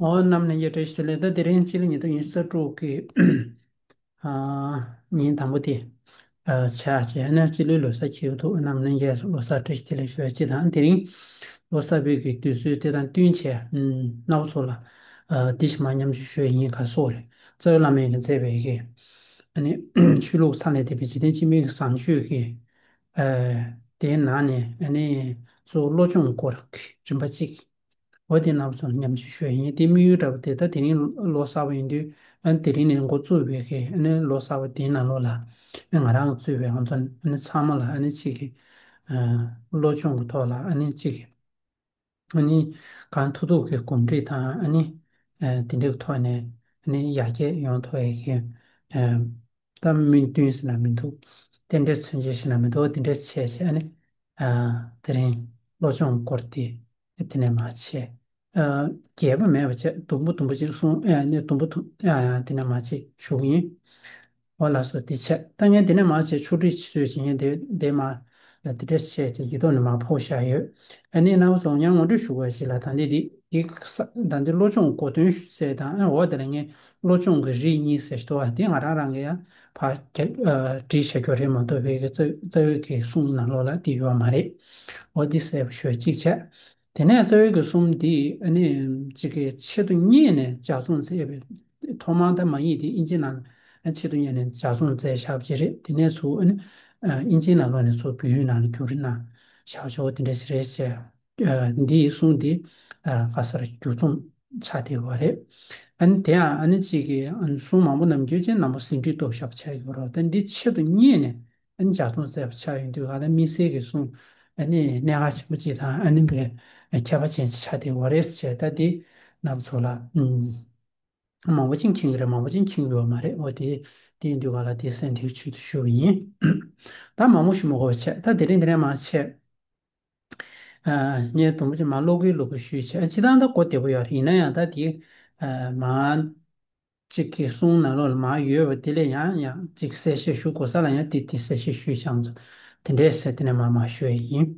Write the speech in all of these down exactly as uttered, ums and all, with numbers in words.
ཨོ། རྣམ་གནས་ཀྱི་བཀྲ་ཤིས་བདེ་ལེགས། ད་དེ་རིང་སྤྱི་ལོ་ཉིས་སྟོང་ཉི་ཤུ་རྩ་དྲུག་གི་ཨ་ཉིན་དང་པོ་དེ་ཨ་ཆགས་བྱས་ན། སྤྱི་ལོའི་ལོ་གསར་ཁྱེད་ཐུག་རྣམ་གནས་ཀྱི་ལོ་གསར་བཀྲ་ཤིས་བདེ་ལེགས་ཞུ་བ་སྤྱི་དང་། དེ་རིང་ལོ་གསར་པའི་གི་དུས་ཚོད་དེ་དང་བསྟུན་བྱས་རྣམ་པ་ཚོ་ལ་ཨ་འདི་ཞིག་མ་མཉམ་ཞུ་ཞུ་ཡིན། ག་སོགས་རེད། རྩ་བའི་བླ་མས་ཀྱི་མཛད་པའི་གི་ཨ་ནི་ཆོས་ལུགས་མཚམས་ལས་འདས་པའི་འཇིག་རྟེན་སྤྱི་སྨན་གྱི་བཟང་སྤྱོད་ཀྱི་ཨ་དེའི་ནང་ནས་ཨ་ནི་གཙོ་བོ་བློ་སྦྱོང་སྐོར་གྱི་རིམ་པ་གཅིག་འོ་དེ་རྣམ་པ་ཚོར་མཉམ་ཞུ་ཞུ་ཡ་ཡིན། དེ་དམིགས་ཡུལ་འདྲ་པོ་དེ་ད་དེ་རིང་ལོ་གསར་པ་ཡིན་དུས་ཨ་ནི་དེ་རིང་ནས་འགོ་བཙུགས་པའི་གི་ཨ་ནི་ལོ་གསར་པ་དེའི་ནང་ལོགས་ལ་ཨ་ང་རང་གིས་གཙོས་པའི་ང་ཚོ་ཨ་ནི་ཚང་མ་ལ་ཨ་ནི་གཅིག་གི་ཨ་བློ་སྦྱོང་གི་ཐོག་ལ་ཨ་ནི་གཅིག་གི་ཨ་ནི་གང་ཐུབ་ཐུབ་ཀྱི་གོམས་འདྲིས་དང་ཨ་ནི་ཨ་དེ་འདྲའི་ཐོག་ནས་ཨ་ནི་ཡར་རྒྱས་ཡོང་ཐུབ་ཡ་གི་ཨ་ད་སྨོན་འདུན་ཟེར་ན་མི་འདུག་རྟེན་འབྲེལ་མཚོན་བྱེད་ཟེར་ན་མི་འདུག་དེ་འདྲ་བྱས་བྱས་ཨ་ནི་ཨ་དེ་རིང་བློ་སྦྱོང་སྐོར་དེ་དེ་ནས་མར་བྱས། ཨ་རྒྱས་པ་མེད་པ་བྱས་དུམ་བུ་དུམ་བུ་ཅིག་གསུང་། ཨ་ནི་དུམ་བུ་དུམ་ཨ་དེ་ནས་མར་ཅིག་ཞུ་གི་ཡིན། འོ་ལགས་སོ། དེ་བྱས་ད་ངས་དེ་ནས་མར་བྱས་ཆོག་སྒྲིག་ཆུ་ཚོད་ཅིག་ངས་དེ་དེ་མར་དེ་འདྲ་བྱས་ཏེ་ཡིག་ཐོག་ནས་མར་ཕོག་བཞག་ཡོད། ཨ་ནི་རྣམ་པ་ཚོ་ཡང་ངོ་སྤྲོད་ཞུ་དགོས་ཞིག་ལ། ད་འདི་འདི་འདི་ས་ད་འདི་བློ་སྦྱོང་གོ་དོན་ཞུ་ཚེ་དང་། ཨ་འོ་དེ་ལ་ངས་བློ་སྦྱོང་གི་རིགས་གཉིས་ཟེར་ཞིག་འདུག་བ། དེ་ང་རང་རང་གི་ཡང་ཕར་རྒྱ་ཨ་བྲིས་བཞག་རྒྱུ་རེད་མ་གཏོགས་པའི་གི་རྩ་རྩ་བའི་གི་གསུང་ནང་ལོགས་ལ་དེ་ཡོད་མ་རེད། འོ་འདི་གསལ་པོ་ཞུ་གཅིག་བྱས། དེ་ནས་རྩ་བའི་གི་གསུང་འདི་ཨ་ནི་གཅིག་གི་ཆེད་དུ་གཉེར་ནས་ལྗགས་རྩོམ་མཛད་པའི་ཐོག་མར་ད་མ་ཡིག་དེ་ཨིན་ཇི་ནང་ལ་ཆེད་དུ་གཉེར་ནས་ལྗགས་རྩོམ་མཛད་བཞག་པ་ཅིག་རེད། དེ་ནས་ཚུར་ཨ་ནི་ཨ་ཨིན་ཇིའི་ནང་ལོགས་ནས་ཚུར་བོད་ཡིག་ནང་ལ་བསྒྱུར་གནང་བཞག་ཆོག་དེ་འདྲ་ཞིག་རེད་ཅེས། ཨ་འདིའི་གསུང་འདི་ཨ་ག་ས་ར་བསྒྱུར་རྩོམ་ཆགས་བསྡད་ཡོད་པ་རེད། ཨ་ནི་དེ་ཡང་ཨ་ནི་གཅིག་གི་ཨ་ནི་གསུང་མང་པོ་ནམ་རྒྱུན་ཅན་ནང་པ་ཟིན་བྲིས་ཐོག་བཞག་པ་ཆགས་ཡོད་རེད། ད་འདི་ཆེད་དུ་གཉེར་ནས་ཨ་ནི་ལྗགས་རྩོམ་མཛད་པ་ཆགས་ཡོང་དུས་ག་ལ་དམིགས་བསལ་གྱི་གསུང་ཨ་ནི་གནད་འགག་ཆེན་པོ་ཅིག་དང་། ཨ་ནི་པའི་ཁྱད་པར་ཅན་ཅིག་ཆགས་བསྡད་ཡོད་རེད་ཅེས། ད་འདི་རྣམ་པ་ཚོ་ལ་ཨུམ། མང་པོ་ཅིག་མཁྱེན་གྱི་རེད། མང་པོ་ཅིག་མཁྱེན་གྱི་ཡོད་མ་རེད། འོ་དེ་དེ་ཡིན་དུས་ག་ལ་དེ་གསན་ཐུབ་ཆུད་དུ་ཞུ་བ་ཡིན། ད་མང་པོ་ཞུ་མི་དགོས་པ་བྱས། ད་དེ་རིང་དེ་ནས་མར་བྱས། ཨ་ངས་དུམ་བུ་ཅིག་མར་ཀློག་གིན་ཀློག་གིན་ཞུས་བྱས། ཨ་སྤྱིར་བཏང་ད་གོ་བདེ་པོ་ཡོད་རེད། ཡིན་ན་ཡང་ད་དེ་ཨ་མར་གཅིག་གི་གསུང་ནང་ལོགས་ལ་མར་ཡོད་པ་དེ་ལས་ཡང་ཡང་གཅིག་གསལ་བཤད་ཞུ་དགོས་ས་ལ་ཡང་དེ་དེ་གསལ་བཤད་ཞུས་བྱས་ཙང་དེ་འདྲས་ཟེར། དེ་ནས་མར་མར་ཞུ་ཡ་ཡིན།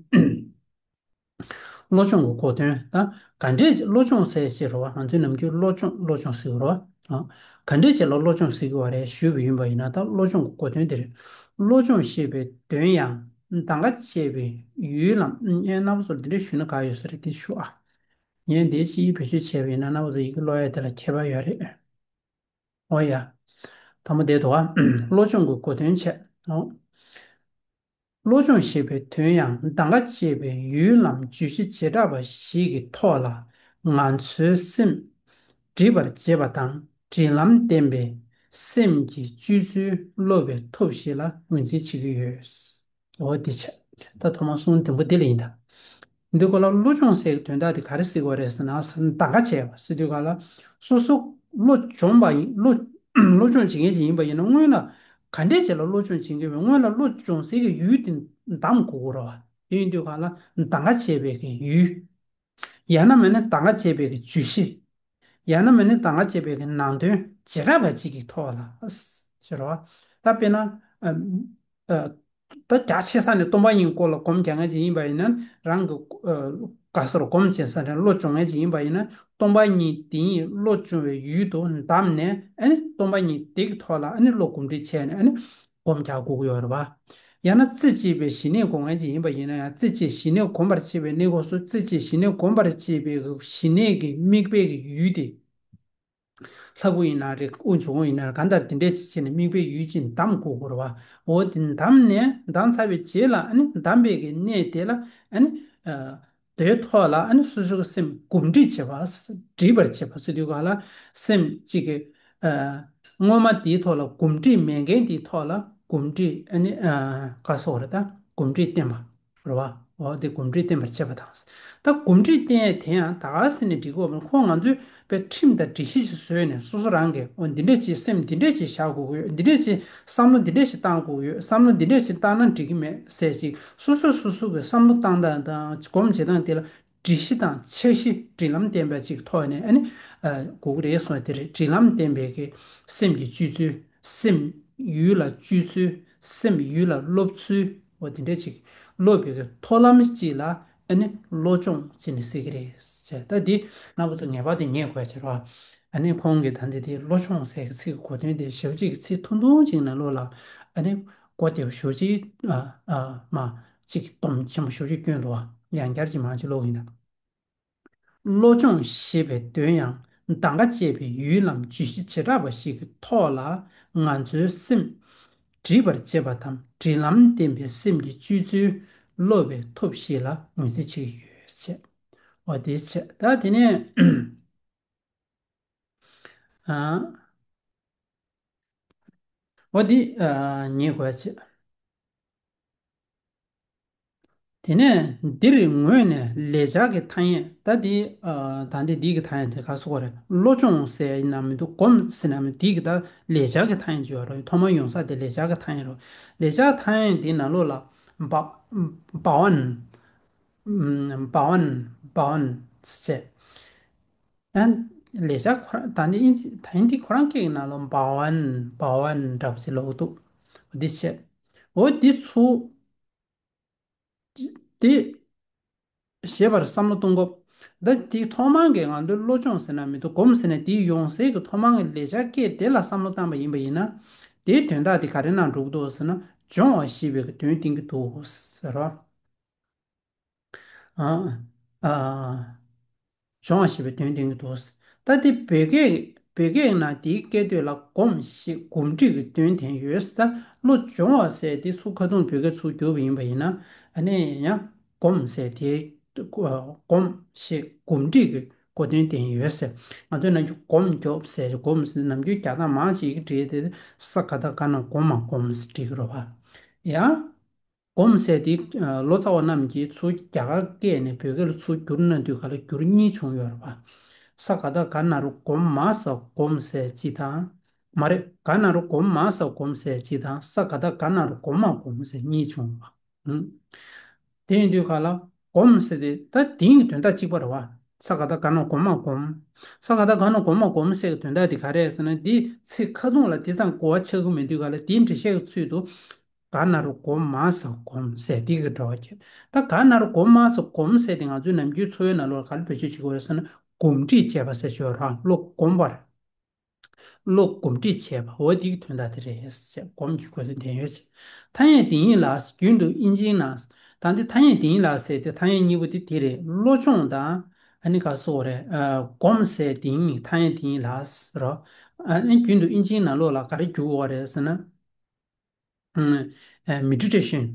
བློ་སྦྱོང་གི་གོ་དོན། ད་ག་འདྲས་བློ་སྦྱོང་ཟེར་ཅིག་རེད་བ། ང་ཚོས་ནམ་རྒྱུན་བློ་སྦྱོང་བློ་སྦྱོང་ཟེར་གྱི་རེད་བ། ཨ་ག་འདྲས་ཅིག་ལ་བློ་སྦྱོང་ཟེར་གྱི་བ་རེད་ཞུས་པ་ཡིན་པ་ཡིན་ན། ད་བློ་སྦྱོང་གི་གོ་དོན་དེ་རེད། བློ་སྦྱོང་ཞེས་པའི་དོན་ཡང་གདམས་ངག་བཅས་པའི་ཡུལ་ལམ། ཨེ་རྣམ་པ་ཚོར་འདི་འདྲས་ཞུས་ན་དགའ་ཡོད་ས་རེད། དེ་ཞུ་ཨ། ངས་འདི་ཕྱིའི་བེད་སྤྱོད་བྱས་པ་ཡིན་ན་རྣམ་པ་ཚོ་ཡི་གེ་ཀློག་ཡ་དེ་ལ་ཁྱད་པར་ཡོད་རེད། འོ་ཡ། དང་པོ་དེ་འདུག་བ། བློ་སྦྱོང་གི་གོ་དོན་བྱས། འོ། བློ་སྦྱོང་ཞེས་པའི་དོན་ཡང་གདམས་ངག་བཅས་པའི་ཡུལ་ལམ་བརྗོད་གཞི་བྱེ་བྲག་པ་ཞིག་གི་ཐོག་ལ་ང་ཚོའི་སེམས་སྒྲིབ་པར་བྱེད་པ་དང་། སྒྲིབ་ལམ་བསྟན་པའི་སེམས་ཀྱི་སྤྱོད་ཚུལ་སློབ་པའི་ཐབས་ཤིག་ལ་ངོས་འཛིན་བྱེད་ཀྱི་ཡོད། འོ་དེ་བྱས། ད་ཐོག་མར་གསུང་དུམ་བུ་དེ་ལ་ཡིན་ད། འདི་ག་ལ་བློ་སྦྱོང་ཟེར་གྱི་དོན་དག་དེ་ག་རེ་ཟེར་གྱི་ཡོད་རེད་ཟེར་ན། གདམས་ངག་བྱས་པ་ཟེར་དུས་ག་ལ་སོ་སོ་བློ་སྦྱོང་བ་ཡིན། བློ་བློ་སྦྱོང་བྱེད་མཁན་ཅིག་ཡིན་པ་ཡིན་ན་སྔོན་ལ་ག་འདྲས་བྱས་ལ་བློ་སྦྱོང་བྱེད་མཁན་བས་སྔོན་ལ་བློ་སྦྱོང་སའི་གི་ཡུལ་དེ་གདམ་དགོས་ཀྱི་རེད་བ། དེ་ཡིན་དུས་ག་ལ་གདམས་ངག་བྱས་པའི་གི་ཡུལ། ཡང་ན་མིན་ན་གདམས་ངག་བྱས་པའི་གི་བརྗོད་གཞི། ཡང་ན་མིན་ན་གདམས་ངག་བྱས་པའི་གི་ནང་དོན་བྱེ་བྲག་པ་ཅིག་གི་ཐོག་ལ་ཟེར་བ། ད་དཔེར་ན་ཨ་ཨ་ད་རྒྱ་ཆེ་ས་ནས་སྟོང་པ་ཉིད་སྐོར་ལ་སྒོམ་རྒྱག་མཁན་ཅིག་ཡིན་པ་ཡིན་ན། རང་གི་ཨ་ག་སོར་སྒོམ་བྱེད་ས་ནས་བློ་སྦྱོང་མཁན་ཅིག་ཡིན་པ་ཡིན་ན། སྟོང་པ་ཉིད་དེ་ཉིད་བློ་སྦྱོང་བའི་ཡུལ་དུ་བདམས་ནས། ཨ་ནི་སྟོང་པ་ཉིད་དེ་གི་ཐོག་ལ་ཨ་ནི་བློ་གོམས་འདྲིས་བྱས་ནས་ཨ་ནི་སྒོམ་རྒྱག་དགོས་ཀྱི་ཡོད་རེད་བ། ཡང་ན་རྩེ་གཅིག་པའི་ཞི་གནས་སྒོམ་མཁན་ཅིག་ཡིན་པ་ཡིན་ན་ཡང་། རྩེ་གཅིག་ཞི་གནས་སྒོམ་པར་བྱེད་པའི་གནས་སྐབས་སུ་རྩེ་གཅིག་ཞི་གནས་སྒོམ་པར་བྱེད་པའི་ཞི་གནས་ཀྱི་དམིགས་པའི་གི་ཡུལ་དེ། ལྷ་སྐུ་ཡིན་ན་རེད། དབུ་འབྱུང་པོ་ཡིན་ན་རེད། གང་ལྟར་དེ་འདྲས་ཅིག་བྱས་ནས་དམིགས་པའི་ཡུལ་ཅིག་གདམ་དགོས་ཀྱི་རེད་བ། འོ་དེ་གདམ་ནས་གདམ་ཚར་བའི་རྗེས་ལ་ཨ་ནི་གདམ་པའི་གི་གནས་དེ་ལ་ཨ་ནི་ཨ་དེའི་ཐོག་ལ་ཨ་ནི་སོ་སོ་གི་སེམས་གོམས་འདྲིས་བྱེད་པ། སྒྲིབ་པར་བྱེད་པ་ཟེར་དུས་ག་ལ་སེམས་གཅིག་གི་ཨ་སྔོན་མ་དེའི་ཐོག་ལ་གོམས་འདྲིས་མེད་མཁན་དེའི་ཐོག་ལ་གོམས་འདྲིས་ཨ་ནི་ཨ་ག་སོགས་རེད། ད་གོམས་འདྲིས་བསྟེན་པ། རེད་བ། འོ་དེ་གོམས་འདྲིས་བསྟེན་པར་བྱེད་པ་དང་། ད་གོམས་འདྲིས་བསྟེན་ཡས་དེ་ཡང་ད་ག་ཟེར་ནས་འགྲིག་གི་ཡོད་མ་རེད། ཁོ་ང་ཚོས་པའི་ཁྲིམས་དང་སྒྲིག་གཞི་ཞིག་བཟོས་ནས་སོ་སོ་རང་གིས། འོ་འདི་འདྲས་ཅིག་སེམས་འདི་འདྲས་ཅིག་བཞག་དགོས་ཀྱི་ཡོད། འདི་འདྲས་ཅིག་བསམ་བློ་འདི་འདྲས་ཞིག་བཏང་དགོས་ཀྱི་ཡོད། བསམ་བློ་འདི་འདྲས་ཞིག་བཏང་ན་འགྲིག་གི་མེད་ཟེར་ཅིག་སོ་སོས་སོ་སོ་གི་བསམ་བློ་བཏང་སྟངས་དང་སྒོམ་བྱེད་སྟངས་དེ་ལ་སྒྲིག་གཞི་དང་འཆར་གཞི་སྒྲིག་ལམ་ལྡན་པ་ཅིག་ཐོག་ནས་ཨ་ནི་ཨ་དགོས་ཀྱི་རེད་གསུངས་པ་དེ་རེད། སྒྲིག་ལམ་ལྡན་པའི་གི་སེམས་ཀྱི་སྤྱོད་ཚུལ། སེམས་ཡུལ་ལ་སྤྱོད་ཚུལ། སེམས་ཡུལ་ལ་སློབ་ཚུལ། འོ་དེ་འདྲ་ཅིག་སློབ་པའི་གི་ཐབས་ལམ་ཅིག་ལ་ ཨ་ནི་བློ་སྦྱོང་བྱས་ནས་ཟེར་གྱི་རེད་ཟེར། ད་འདི་རྣམ་པ་ཚོ་ངེས་པར་དུ་ངེས་དགོས་ཀྱི་རེད་བ། ཨ་ནི་ཁོང་གིས་ད་འདི་དེ་བློ་སྦྱོང་ཟེར་གྱི་ཚིག་གི་གོ་དོན་དེ་ཞེ་པོ་ཅིག་གི་ཚིག་ཐུང་ཐུང་ཅིག་ནང་ལོགས་ལ་ཨ་ནི་གོ་བདེ་པོ་ཞེ་པོ་ཅིག་ཨ་ཨ་མ་ཅིག་སྡོམ་ཆེན་པོ་ཞེ་པོ་ཅིག་བསྐྱོན་འདུག་བ། ཡང་བསྐྱར་ཅིག་མང་ཅིག་ཀློག་གི་ཡིན་ད། བློ་སྦྱོང་ཞེས་པའི་དོན་ཡང་གདམས་ངག་ཅེས་པའི་ཡུལ་ལམ་བརྗོད་གཞི་བྱེ་བྲག་པ་ཞིག་གི་ཐོག་ལ་ང་ཚོའི་སེམས་འདྲིས་པར་བྱེད་པ་དང་འདྲིས་ལམ་བསྟན་པའི་སེམས་ཀྱི་སྤྱོད་ཚུལ་སློབ་པའི་ཐབས་ཤིག་ལ་ངོས་འཛིན་བྱེད་ཀྱི་ཡོད་ཅེས། འོ་དེ་བྱས། ད་དེ་ནས་ཨ། འོ་འདི་ཨ་ངེས་དགོས་ཅེས། དེ་ནས་འདིར་ངོས་ནས་ལེགས་སྦྱར་གྱི་ཐ་སྙད། ད་འདི་ཨ་ད་འདི་འདི་གི་ཐ་སྙད་དེ་ག་སོགས་རེད། བློ་སྦྱོང་ཟེར་ཡིན་ན་མི་འདུག་སྒོམ་ཟེར་ན་མི་འདི་གི་ད་ལེགས་སྦྱར་གྱི་ཐ་སྙད་ཅིག་ཡོད་རེད། ཐོག་མར་ཡོང་ས་དེ་ལེགས་སྦྱར་གྱི་ཐ་སྙད་རེད། ལེགས་སྦྱར་ཐ་སྙད་འདི་ནང་ལོགས་ལ་བ་བ་བན། བ་བན། བ་བན་ཟེར། ཨན། ལེགས་སྦྱར་ཁོ་རང་ད་ནི་ཨིན་ཇི་ད་ཧིན་དི་ཁོ་རང་སྐད་ཀྱི་ནང་ལ་བ་ཝན་བ་ཝན་འདྲ་པོ་ཞིག་ཀློག་འདུག་འདི་བྱས། འོ་འདི་ཚུ། འདི་ཞེས་པར་བསམ་བློ་གཏོང་སྐབས། ད་འདི་ཐོག་མར་གྱི་ང་ཚོའི་བློ་སྦྱོང་ཟེར་ན་མི་འདུག་སྒོམ་ཟེར་ན་འདི་ཡོང་སའི་གི་ཐོག་མར་གྱི་ལེགས་སྦྱར་སྐད་དེ་ལ་བསམ་བློ་བཏང་པ་ཡིན་པ་ཡིན་ན། དེའི་དོན་དག་དེ་ག་རེ་ནང་འགྲོ་གི་འདུག་ཟེར་ན་སྦྱོང་བ་ཞེས་པའི་གི་དོན་བསྟན་གྱི་འདུག་ཟེར་རོ། ཨ། ཨ། སྦྱོང་བ་ཞེས་པའི་དོན་བསྟན་གྱི་འདུག་ད་དེ་བོད་སྐད་བོད་སྐད་ནང་དེའི་སྐད་དོད་ལ་སྒོམ་ཞེས་གོམས་འདྲིས་ཀྱི་དོན་ལྡན་ཡོད། ད་བློ་སྦྱོང་བ་ཟེར་དེ་ཚུར་ཁ་ཐུང་བོད་སྐད་ཚུར་བསྒྱུར་བ་ཡིན་པ་ཡིན་ན། ཨ་ནི་ཡང་སྒོམ་ཟེར་དེ་སྒོམ་ཞེས་གོམས་འདྲིས་ཀྱི་གོ་དོན་ལྡན་ཡོད་ཟེར། ང་ཚོའི་ནམ་རྒྱུན་སྒོམ་རྒྱོབ་ཟེར་སྒོམ་ཟེར་ནམ་རྒྱུན་རྒྱག་སྟངས་མང་ཆེ་ཡི་གེ་བྲིས་ཏེ་ས་ག་བཏགས་སྒ་ན་སྒོ་མ་སྒོམ་ཟེར་བྲིས་ཀྱི་རེད་བ། ཡང་། སྒོམ་ཟེར་དེ་ལོ་ཙཱ་བ་རྣམས་ཀྱིས་ཚུར་རྒྱ་གར་སྐད་ནས་བོད་སྐད་ལ་ཚུར་བསྒྱུར་གནང་དུས་ག་ལ་འགྱུར་གཉིས་བྱུང་ཡོད་རེད་པ། ས་ག་བཏགས་སྒ་ན་རོ་སྒོ་མ་ས་སྒོམ་ཟེར་གཅིག་དང་། མ་རེད། སྒ་ན་རོ་སྒོ་མ་ས་སྒོམ་ཟེར་གཅིག་དང་ས་ག་བཏགས་སྒ་ན་རོ་སྒོ་མ་སྒོམ་ཟེར་གཉིས་བྱུང་བ། ཧུམ། དེ་ཡིན་དུས་ག་ལ་སྒོམ་ཟེར་དེ་ད་དེང་གི་དོན་དག་གཅིག་པ་རེད་བ། ས་ག་བཏགས་སྒ་ན་སྒོ་མ་སྒོམ། ས་ག་བཏགས་སྒ་ན་སྒོ་མ་སྒོམ་ཟེར་གི་དོན་དག་དེ་ག་རེ་རེད་ཟེར་ན། འདི་ཚིག་ཁ་ཐུང་ལ་དེ་ཙམ་གོ་བ་ཆགས་ཀྱི་མེད་དུས་ག་ལ་དེའི་འགྲེལ་བཤད་ཀྱི་ཚུལ་དུ། སྒ་ན་རོ་སྒོ་མ་ས་སྒོམ་ཟེར་དེ་གི་འགྲོ་བ་ཁྱེར། ད་སྒ་ན་རོ་སྒོ་མ་ས་སྒོམ་ཟེར་དེ་ང་ཚོའི་ནམ་རྒྱུན་འཚོ་བའི་ནང་ལོགས་ག་ལ་བེད་སྤྱོད་བྱེད་ཀྱི་ཡོད་རེད་ཟེར་ན། གོམས་འདྲིས་བྱས་པ་ཟེར་ཞོར་རང་བློ་གོམས་པར། བློ་གོམས་འདྲིས་བྱས་པ་འོ་དེ་གི་དོན་དག་དེ་རེད་ཟེར། སྒོམ་གྱི་གོ་དོན་ལྡན་ཡོད་ཟེར། ཐ་སྙད་དེ་ཉིད་ལ་རྒྱུན་དུ་ཨིན་ཇིའི་ནང་། ད་འདི་ཐ་སྙད་དེ་ཉིད་ལ་ཟེར་དེ་ཐ་སྙད་གཉིས་པོ་དེ་དེ་རེད། བློ་སྦྱོང་དང་ཨ་ནི་ག་སོགས་རེད། ཨ། སྒོམ་ཟེར་དེ་ཉིད་ཐ་སྙད་དེ་ཉིད་ལ་ཟེར་རོ། ཨ་ནི་རྒྱུན་དུ་ཨིན་ཇིའི་ནང་ལོགས་ལ་ག་རེ་བསྒྱུར་དགོས་པ་རེད་ཟེར་ན། ཨ། མེ་ཌི་ཊེ་ཤན།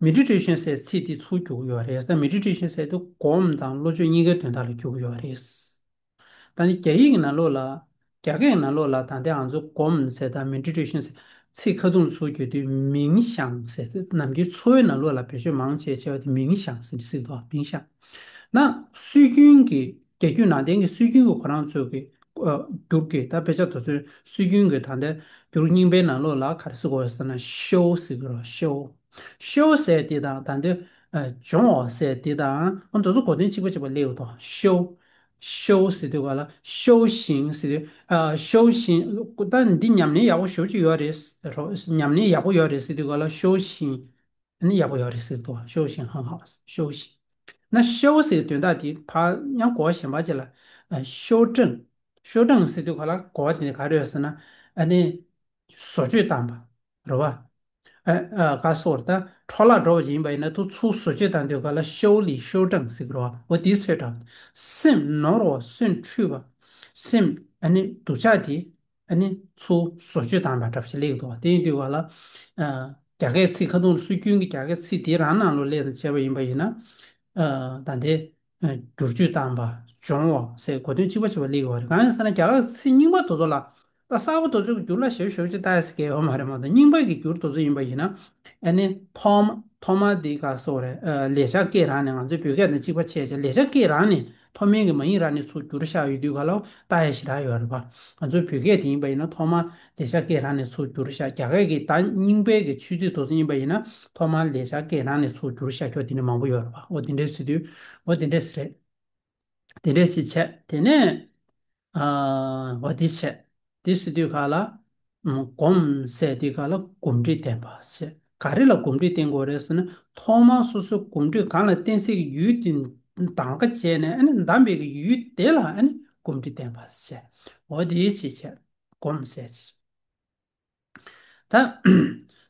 མེ་ཌི་ཊེ་ཤན་ཟེར་ཚིག་དེ་ཚུར་བསྒྱུར་གྱི་ཡོད་རེད། ད་མེ་ཌི་ཊེ་ཤན་ཟེར་དེ་སྒོམ་དང་བློ་སྦྱོང་གཉིས་ཀའི་དོན་དག་ལ་བསྒྱུར་གྱི་ཡོད་རེད། ད་ནི་རྒྱ་ཡིག་གི་ནང་ལོགས་ལ། རྒྱ་སྐད་ནང་ལོགས་ལ་ད་ལྟའི་ང་ཚོ་སྒོམ་ཟེར་དང་མེ་ཌི་ཊེ་ཤན་ཟེར་ཚིག་ཁ་ཐུང་ལ་ཚུར་བསྒྱུར་དུས་མིང་ཤང་ཟེར་ནམ་རྒྱུན་འཚོ་བའི་ནང་ལོགས་ལ་བེད་སྤྱོད་མང་ཆེ་བྱས་པ་དེ་མིང་ཤང་ཟེར་ནས་ཟེར་གྱི་འདུག་མིང་ཤང་། ན་སྲོལ་རྒྱུན་གྱི་རྒྱ་རྒྱུད་ནང་བསྟན་གྱི་སྲོལ་རྒྱུན་གྱི་ཁོ་རང་ཚོ་གི་ཨ་འགྱུར་གྱི་ད་དཔེ་ཆ་དེ་ཚོའི་སྲོལ་རྒྱུན་གྱི་ད་ལྟའི་འགྱུར་རྙིང་པའི་ནང་ལོགས་ལ་ག་རེ་ཟེར་དགོས་ཟེར་ན་ཤོ་ཟེར་གྱི་རེད། ཤོ། ཤོ་ཟེར་དེ་དང་ད་ལྟའི་ཨ་སྦྱོང་བ་ཟེར་དེ་དང་ཨ་དེ་ཚོ་གོ་དོན་གཅིག་པ་གཅིག་པ་སླེབས་ཡོད་དོ། ཤོ། ཤོ་ཟེར་དུས་ག་ལ་ཤོ་ཞིང་ཟེར་དུས་ཨ་ཤོ་ཞིང་ད་འདི་ཉམས་ལེན་ཡག་པོ་ཞེ་པོ་ཅིག་ཡོད་རེད་རོ། ཉམས་ལེན་ཡག་པོ་ཡོད་རེད་ཟེར་དུས་ག་ལ་ཤོ་ཞིང་ཨ་ནི་ཡག་པོ་ཡོད་རེད་ཟེར་དུས་ཤོ་ཞིང་ཧང་ཧང་ཤོ་ཞིང་། ན་ཤོ་ཟེར་དོན་དག་དེ་ཕར་ཡང་གོ་བ་གཞན་པ་ཅིག་ལ་ཨ་ཤོ་ཀྲང་། ཤོ་ཀྲང་ཟེར་དུས་ག་ལ་གོ་བ་དེ་ནི་ག་རེ་ཡོད་ཟེར་ན་ཨ་ནི། བཟོ་བཅོས་བཏང་བ། རེད་བ། ཨ་ཨ་ག་སོགས་ད་འཕྲོ་བརླག་འགྲོ་བ་ཡིན་པ་ཡིན་ན་དུ་ཚུར་བཟོ་བཅོས་བཏང་དུས་ག་ལ་ཤོ་ལི་ཤོ་ཀྲང་ཟེར་གི་རེད་བ། འོ་དེའི་ཚོད་འདྲ། སེམས་ནོར་བ་སེམས་འཁྲུལ་བ། སེམས་ཨ་ནི་སྡུག་ཅག་དེ་ཨ་ནི་ཚུར་བཟོ་བཅོས་བཏང་བ་འདྲ་ཞིག་སླེབས་འདུག་བ། དེ་ཡིན་དུས་ག་ལ། ཨ་རྒྱ་སྐད་ཚིག་ཁ་ཐུང་སྲོལ་རྒྱུན་གྱི་རྒྱ་སྐད་ཚིག་དེ་རང་ནང་ལོགས་སླེབས་དང་བྱས་པ་ཡིན་པ་ཡིན་ན། ཨ་ད་ལྟའི། བསྒྱུར་བཅོས་བཏང་བ། སྦྱོང་བ་ཟེར་གོ་དོན་གཅིག་པ་གཅིག་པ་སླེབས་ཡོད་རེད། གང་ཡིན་ཟེར་ན་རྒྱ་གར་ཚིག་རྙིང་པ་དེ་ཚོ་ལ་ད་གསར་པ་དེ་ཚོ་གི་འགྱུར་ལ་ཞེ་པོ་ཞེ་པོ་ཅིག་ལྟ་ཡ་ཟེར་གྱི་ཡོད་མ་རེད་མ་གཏོགས་རྙིང་པ་གི་འགྱུར་དེ་ཚོ་ཡིན་པ་ཡིན་ན། ཨ་ནི་ཐོག་མ་ཐོག་མ་འདི་ག་སོགས་རེད། ཨ་ལེགས་སྦྱར་སྐད་རང་ནས་ང་ཚོའི་བོད་སྐད་དང་གཅིག་པ་བྱས་བྱས་ལེགས་སྦྱར་སྐད་རང་ནས་ཐོག་མའི་གི་མ་ཡིག་རང་ནས་ཚུར་བསྒྱུར་བཞག་ཡོད་དུས་ག་ལ་ལྟ་ཡ་ཞེ་དྲག་ཡོད་རེད་པ། ང་ཚོའི་བོད་སྐད་དེ་ཡིན་པ་ཡིན་ན་ཐོག་མ། ལེགས་སྦྱར་སྐད་རང་ནས་ཚུར་བསྒྱུར་བཞག་རྒྱ་སྐད་ཀྱི་ད་རྙིང་པའི་གི་ཆོས་ཚིག་དེ་ཚོ་ཡིན་པ་ཡིན་ན་ཐོག་མར་ལེགས་སྦྱར་སྐད་རང་ནས་ཚུར་བསྒྱུར་བཞག་ཁྱོད་དེ་འདྲ་མང་པོ་ཡོད་རེད་པ། འོ་དེ་འདྲས་ཟེར་དུས་འོ་དེ་འདྲས་རེད། དེ་འདྲས་ཞིག་བྱས་དེ་ནས་ཨ་འོ་དེ་བྱས་དེ་ཟེར་དུས་ག་ལ་ཨམ་སྒོམ་ཟེར་དུས་ག་ལ་གོམས་འདྲིས་ལྡན་པ་ཟེར། ག་རེ་ལ་གོམས་འདྲིས་བསྟེན་དགོས་རེད་ཟེར་ན། ཐོག་མར་སོ་སོའི་གོམས་འདྲིས་གང་ལ་བསྟེན་སྲིད་ཀྱི་ཡུལ་དེ་གདམ་ག་བྱས་ནས། ཨ་ནི་གདམས་པའི་གི་ཡུལ་དེ་ལ་ཨ་ནི་གོམས་འདྲིས་བསྟེན་པ་བྱས། འོ་དེའི་ཕྱིར་བྱས་གོམས་ཟེར་བྱས། ད།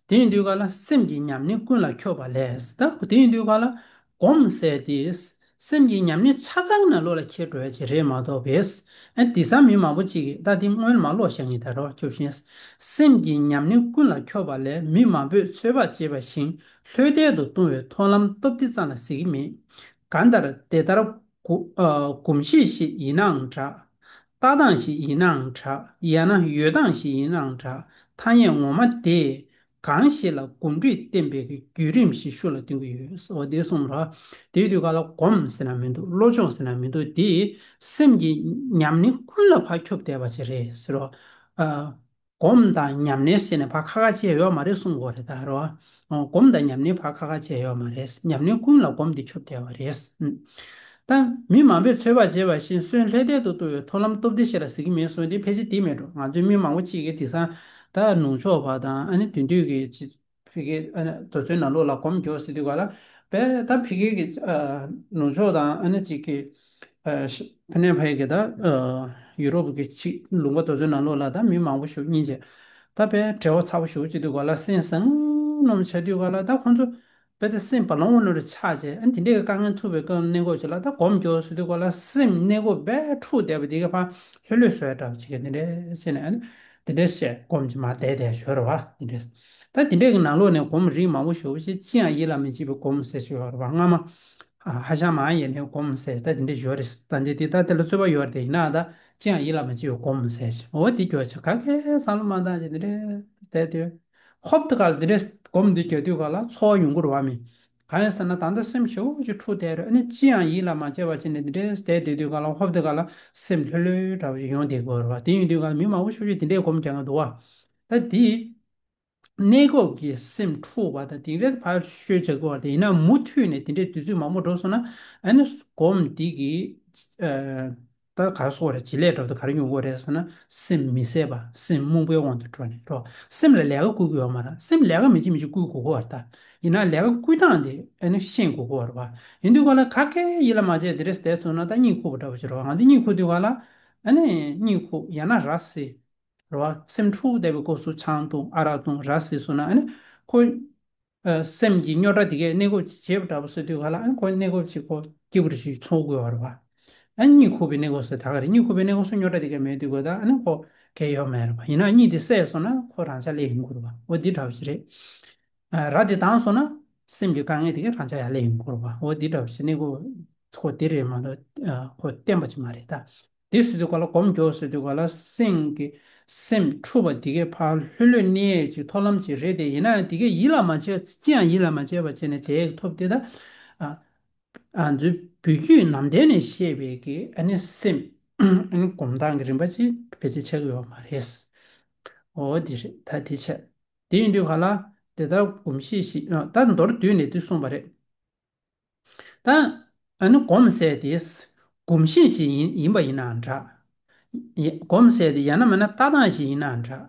དེ་ཡིན་དུས་ག་ལ་སེམས་ཀྱི་ཉམས་ལེན་ཀུན་ལ་འཁྱོག་པ་ལས། ད་དེ་ཡིན་དུས་ག་ལ་གོམས་ཟེར་དེ། སེམས་ཀྱི་ཉམས་ལེན་ཆ་ཚང་ནང་ལོགས་ལ་འཁྱེར་འགྲོ་ཡ་ཅིག་རེད་མ་གཏོགས་པས། ཨ་དེང་སང་མི་མང་པོ་ཅིག་གིས་ད་དེ་སྔོན་མ་ཀློག་བཞག་ངེས་ད་རོགས་སྐྱོབ་བཞིན། སེམས་ཀྱི་ཉམས་ལེན་ཀུན་ལ་འཁྱོག་པ་ལས། མི་མང་པོས་ཚོད་དཔག་བྱེད་པ་བཞིན་ལྷོད་ལྷོད་དུ་གཏོང་བའི་ཐབས་ལམ་སྟོབས་ལྡན་ཙམ་ལ་ཟེར་གྱི་མེད། གང་ལྟར་དེ་ལྟར་གོ- ཨ་གོམས་གཤིས་ཤིག་ཡིན་ནའང་འདྲ། ལྟ་སྟངས་ཤིག་ཡིན་ནའང་འདྲ། ཡང་ན་ཡོད་སྟངས་ཤིག་ཡིན་ནའང་འདྲ། ཐ་སྙད་ངོ་མ་དེས་གང་ཞིག་ལ་གོམས་འདྲིས་བསྟེན་པའི་བརྒྱུད་རིམ་ཞིག་ཤུགས་ལ་སྟོན་གྱི་ཡོད། འོ་དེ་གསུངས་རོགས། དེའི་དུས་ག་ལ་གོམས་ཟེར་ན་མི་འདུག་བློ་སྦྱོང་ཟེར་ན་མི་འདུག་དེ་སེམས་ཀྱི་ཉམས་ལེན་ཀུན་ལ་ཕར་འཁྱོག་བསྡད་པ་ཅིག་རེད་ཟེར་རོགས། ཨ། གོམས་དང་ཉམས་ལེན་ཟེར་ནས་ཕར་ཁ་ཁ་བྱས་ཡོད་མ་རེད་གསུང་དགོས་རེད་ད་རོ། ཨོ། གོམས་དང་ཉམས་ལེན་ཕར་ཁ་ཁ་བྱས་ཡོད་མ་རེད། ཉམས་ལེན་ཀུན་ལ་གོམས་དེ་འཁྱོག་བསྡད་པ་རེད། ཨུམ། ད་མི་མང་པོས་ཚོད་དཔག་བྱས་པ་བཞིན་སོན་ལྷོད་ལྷོད་དུ་གཏོང་བའི་ཐབས་ལམ་སྟོབས་ལྡན་ཞིག་ལ་ཟེར་གྱི་མེད་གསུངས་དེ་ཕལ་ཆེར་དེ་མེད་འགྲོ། ང་ཚོའི་མི་མང་པོ་ཅིག་གིས་དེང་སང་ད་ནུབ་ཕྱོགས་པ་དང་ཨ་ནི་དེང་དུས་ཀྱི་ཅི་ཕ་གི་ཨ་ནི་དུས་ཚོད་ནང་ལོགས་ལ་གོམས་འཁྱོག་ཟེར་དུས་ག་ལ་དཔེ་ད་ཕ་གི་གི་ཨ་ནུབ་ཕྱོགས་དང་ཨ་ནི་ཅིག་གི་ཨ་ཤ- ཕ་ནས་ཕ་གི་ད་ཨ་ཡུ་རོབ་ཀྱི་ཅིག་ལུང་པ་དེ་ཚོའི་ནང་ལོགས་ལ་ད་མི་མང་པོ་ཞིག་སྙིང་རྗེ། ད་དཔེ་བྲེལ་བ་ཚ་པོ་ཞིག་བྱེད་དུས་ག་ལ་སེམས་བཟང་ངམ་བྱེད་དུས་ག་ལ་ད་ཁོང་ཚོ་དཔེ་ད་སེམས་བ་ལོང་བ་ནོར་ཆགས་བྱས། ཨ་ནི་དེ་འདྲའི་དཀའ་ངལ་ཐུག་པའི་སྐབས་གནས་སྐབས་ཅིག་ལ་ད་གོམས་འཁྱོག་ཟེར་དུས་ག་ལ་སེམས་གནས་སྐབས་དཔེ་འཁྲུགས་བསྡད་པ་དེ་ག་ཕར་ལྷོད་ལྷོད་བཟོ་ཡ་འདྲ་བ་ཅིག་གི་དེ་འདྲའི་བྱས་ནས། ཨ་ནི་དེ་འདྲའི་བཤད་གོམས་ཀྱི་མ་བསྡད་བསྡད་ཞོར་བ་དེ་འདྲའི། ད་དེ་འདྲའི་གི་ནང་ལོགས་ནས་གོམས་རིགས་མང་པོ་ཞིག་ཅིག་ཅི་ཡང་ཡིད་ལ་མི་བྱེད་པའི་གོམས་ཟེར་ཞིག་ཡོད་རེད་བ། སྔ་མ། ཨ་ཧ་ཤང་མ་ཡིན་ནའི་གོམས་ཟེར་ད་དེ་འདྲ་ཡོད་རེད། ད་འདི་དེ་ད་དེ་ལ་རྩོད་པ་ཡོད་རེད། ཡིན་ན་ད་ཅི་ཡང་ཡིད་ལ་མི་བྱེད་པའི་གོམས་ཟེར་ཞིག་འོ་དེ་སྐྱོ་ཆ་ག་གེ་བསམ་བློ་མ་བཏང་ཞིག་དེ་འདྲ་བསྡད་དུས། ཧོབ་ཏེ་ག་ལ་དེ་འདྲ་གོམས་འདི་རྒྱག་དུས་ག་ལ་ཚོར་བ་ཡོང་གི་རེད་བ་མི། གང་ཡིན་ཟེར་ན་ད་ལྟ་སེམས་ཞེ་པོ་ཅིག་འཁྲུག་བསྡད་རེད། ཨ་ནི་ཅི་ཡང་ཡིད་ལ་མ་བྱས་པ་བྱས་ནས་དེ་འདྲ་བསྡད་བསྡད་དུས་ག་ལ་ཧོབ་ཏེ་ག་ལ་སེམས་ལྷོད་ལྷོད་འདྲ་བོ་ཞིག་ཡོང་བསྡད་ཀྱི་ཡོད་རེད་བ། དེ་ཡིན་དུས་ག་ལ་མི་མང་པོ་ཞེ་པོ་ཅིག་དེ་འདྲའི་གོམས་རྒྱག་གི་འདུག་བ། ད་འདི། གནས་སྐབས་ཀྱི་སེམས་འཁྲུགས་པ་དང་དེ་འདྲའི་ཕར་ཤོད་བྱེད་དགོས་པ་དེ་ཡིན་ན། མུ་མཐུད་ནས་དེ་འདྲའི་དུས་ཚོད་མང་པོ་འགྲོ་སོང་ན། ཨ་ནི་གོམས་འདི་གིས་ཨ་ད་ག་རེ་ཟེར་དགོས་རེད། བྱེད་ལས་འདྲ་པོ་དེ་ག་རེ་ཡོང་གི་རེད་ཟེར་ན། སེམས་མི་བཟད་པ། སེམས་རྨུགས་པའི་དབང་དུ་འགྲོ་ནས་འགྲོ། སེམས་ལ་ལས་ཀ་བསྐུལ་གྱི་ཡོད་མ་རེད། སེམས་ལས་ཀ་མི་བྱེད་མི་བྱེད་བསྐུལ་དགོས་ཀྱི་ཡོད་རེད་ད། ཡིན་ན་ལས་ཀ་བསྐུལ་སྟངས་དེ་ཨ་ནི་ཤེས་དགོས་ཀྱི་ཡོད་རེད་བ། ཡིན་དུས་ག་ལ་ག་གེ་ཡིད་ལ་མ་བྱས་དེ་འདྲ་བསྡད་སོང་ན་ད་གཉིད་ཁུག་པ་འདྲ་པོ་ཞིག་རེད་བ། ང་འདི་གཉིད་ཁུག་དུས་ག་ལ་ཨ་ནི་གཉིད་ཁུག་ཡང་ན་ར་བཟི། རེད་བ། སེམས་འཁྲུག་བསྡད་པའི་སྐབས་སུ་ཆང་འཐུང་ཨ་རག་འཐུང་ར་བཟི་སོང་ན། ཨ་ནི་ཁོ་ཨ་སེམས་ཀྱི་རྙོག་དྲ་དེ་གས་གནས་སྐབས་ཅིག་བྱེད་པ་འདྲ་པོ་བཟོ་དུས་ག་ལ། ཨ་ནི་ཁོ་གནས་སྐབས་ཅིག་ཁོ་སྐྱིད་པོ་ཞིག་ཚོར་དགོས་པ་རེད་བ། ཨ་ནི་གཉིད་ཁུག་པའི་གནས་སྐབས་སུ་ད་ག་རེ། གཉིད་ཁུག་པའི་གནས་སྐབས་སུ་རྙོག་དྲ་དེ་གས་མེད་དུས་ག་ད་ཨ་ནི་ཁོ་གལ་ཡོད་མེད་རེད་བ། ཡིན་ན་གཉིད་དེ་སད་སོང་ན་ཁོ་རང་འཇགས་སླེབས་ཡོང་གི་རེད་བ། འོ་འདི་འདྲ་པོ་ཞིག་རེད། ཨ་ར་དེ་བཏང་སོང་ན་སེམས་ཀྱི་དཀའ་ངལ་དེ་གས་རང་འཇགས་ཡར་སླེབས་ཡོང་གི་རེད་བ། འོ་འདི་འདྲ་པོ་ཞིག་གནས་སྐབས་ཁོ་དེ་རེད་མ་གཏོགས་ཨ་ཁོ་བརྟན་པ་ཅིག་མ་རེད་ད། དེ་ཟེར་དུས་ག་ལ་སྒོམ་རྒྱོབ་ཟེར་དུས་ག་ལ་སེམས་ཀྱི་སེམས་འཁྲུགས་པ་དེ་གས་ཕར་ལྷོད་ལྷོད་གནས་ཡས་ཀྱི་ཐབས་ལམ་ཅིག་རེད་དེ། ཡིན་ན་ཡང་དེ་གས་ཡིད་ལ་མ་བྱས། ཅི་ཡང་ཡིད་ལ་མ་བྱས་པ་བྱས་ནས་དེ་ཐོབ་དེ་ད། ཨ་ཨ་ཚོའི་བོད་བརྒྱུད་ནང་བསྟན་ནས་བཤད་པའི་གི་ཨ་ནི་སེམས་ཨ་ནི་སྒོམ་སྟངས་ཀྱི་རིམ་པ་ཅིག་ཕལ་ཆེར་ཆགས་ཀྱི་ཡོད་མ་རེད། འོ་དེ་རེད་ད། དེ་ཆགས། དེ་ཡིན་དུས་ག་ལ་དེ་ལྟར་གོམས་གཤིས་ཤིག་ད་མདོར་བསྡུས་ནས་དེ་གསུངས་པ་རེད། ད་ཨ་ནི་སྒོམ་ཟེར་དེ་གོམས་གཤིས་ཤིག་ཡིན་ཡིན་པ་ཡིན་ནའང་འདྲ། ཡ་སྒོམ་ཟེར་དེ་ཡང་ན་མིན་ན་ལྟ་སྟངས་ཤིག་ཡིན་ནའང་འདྲ།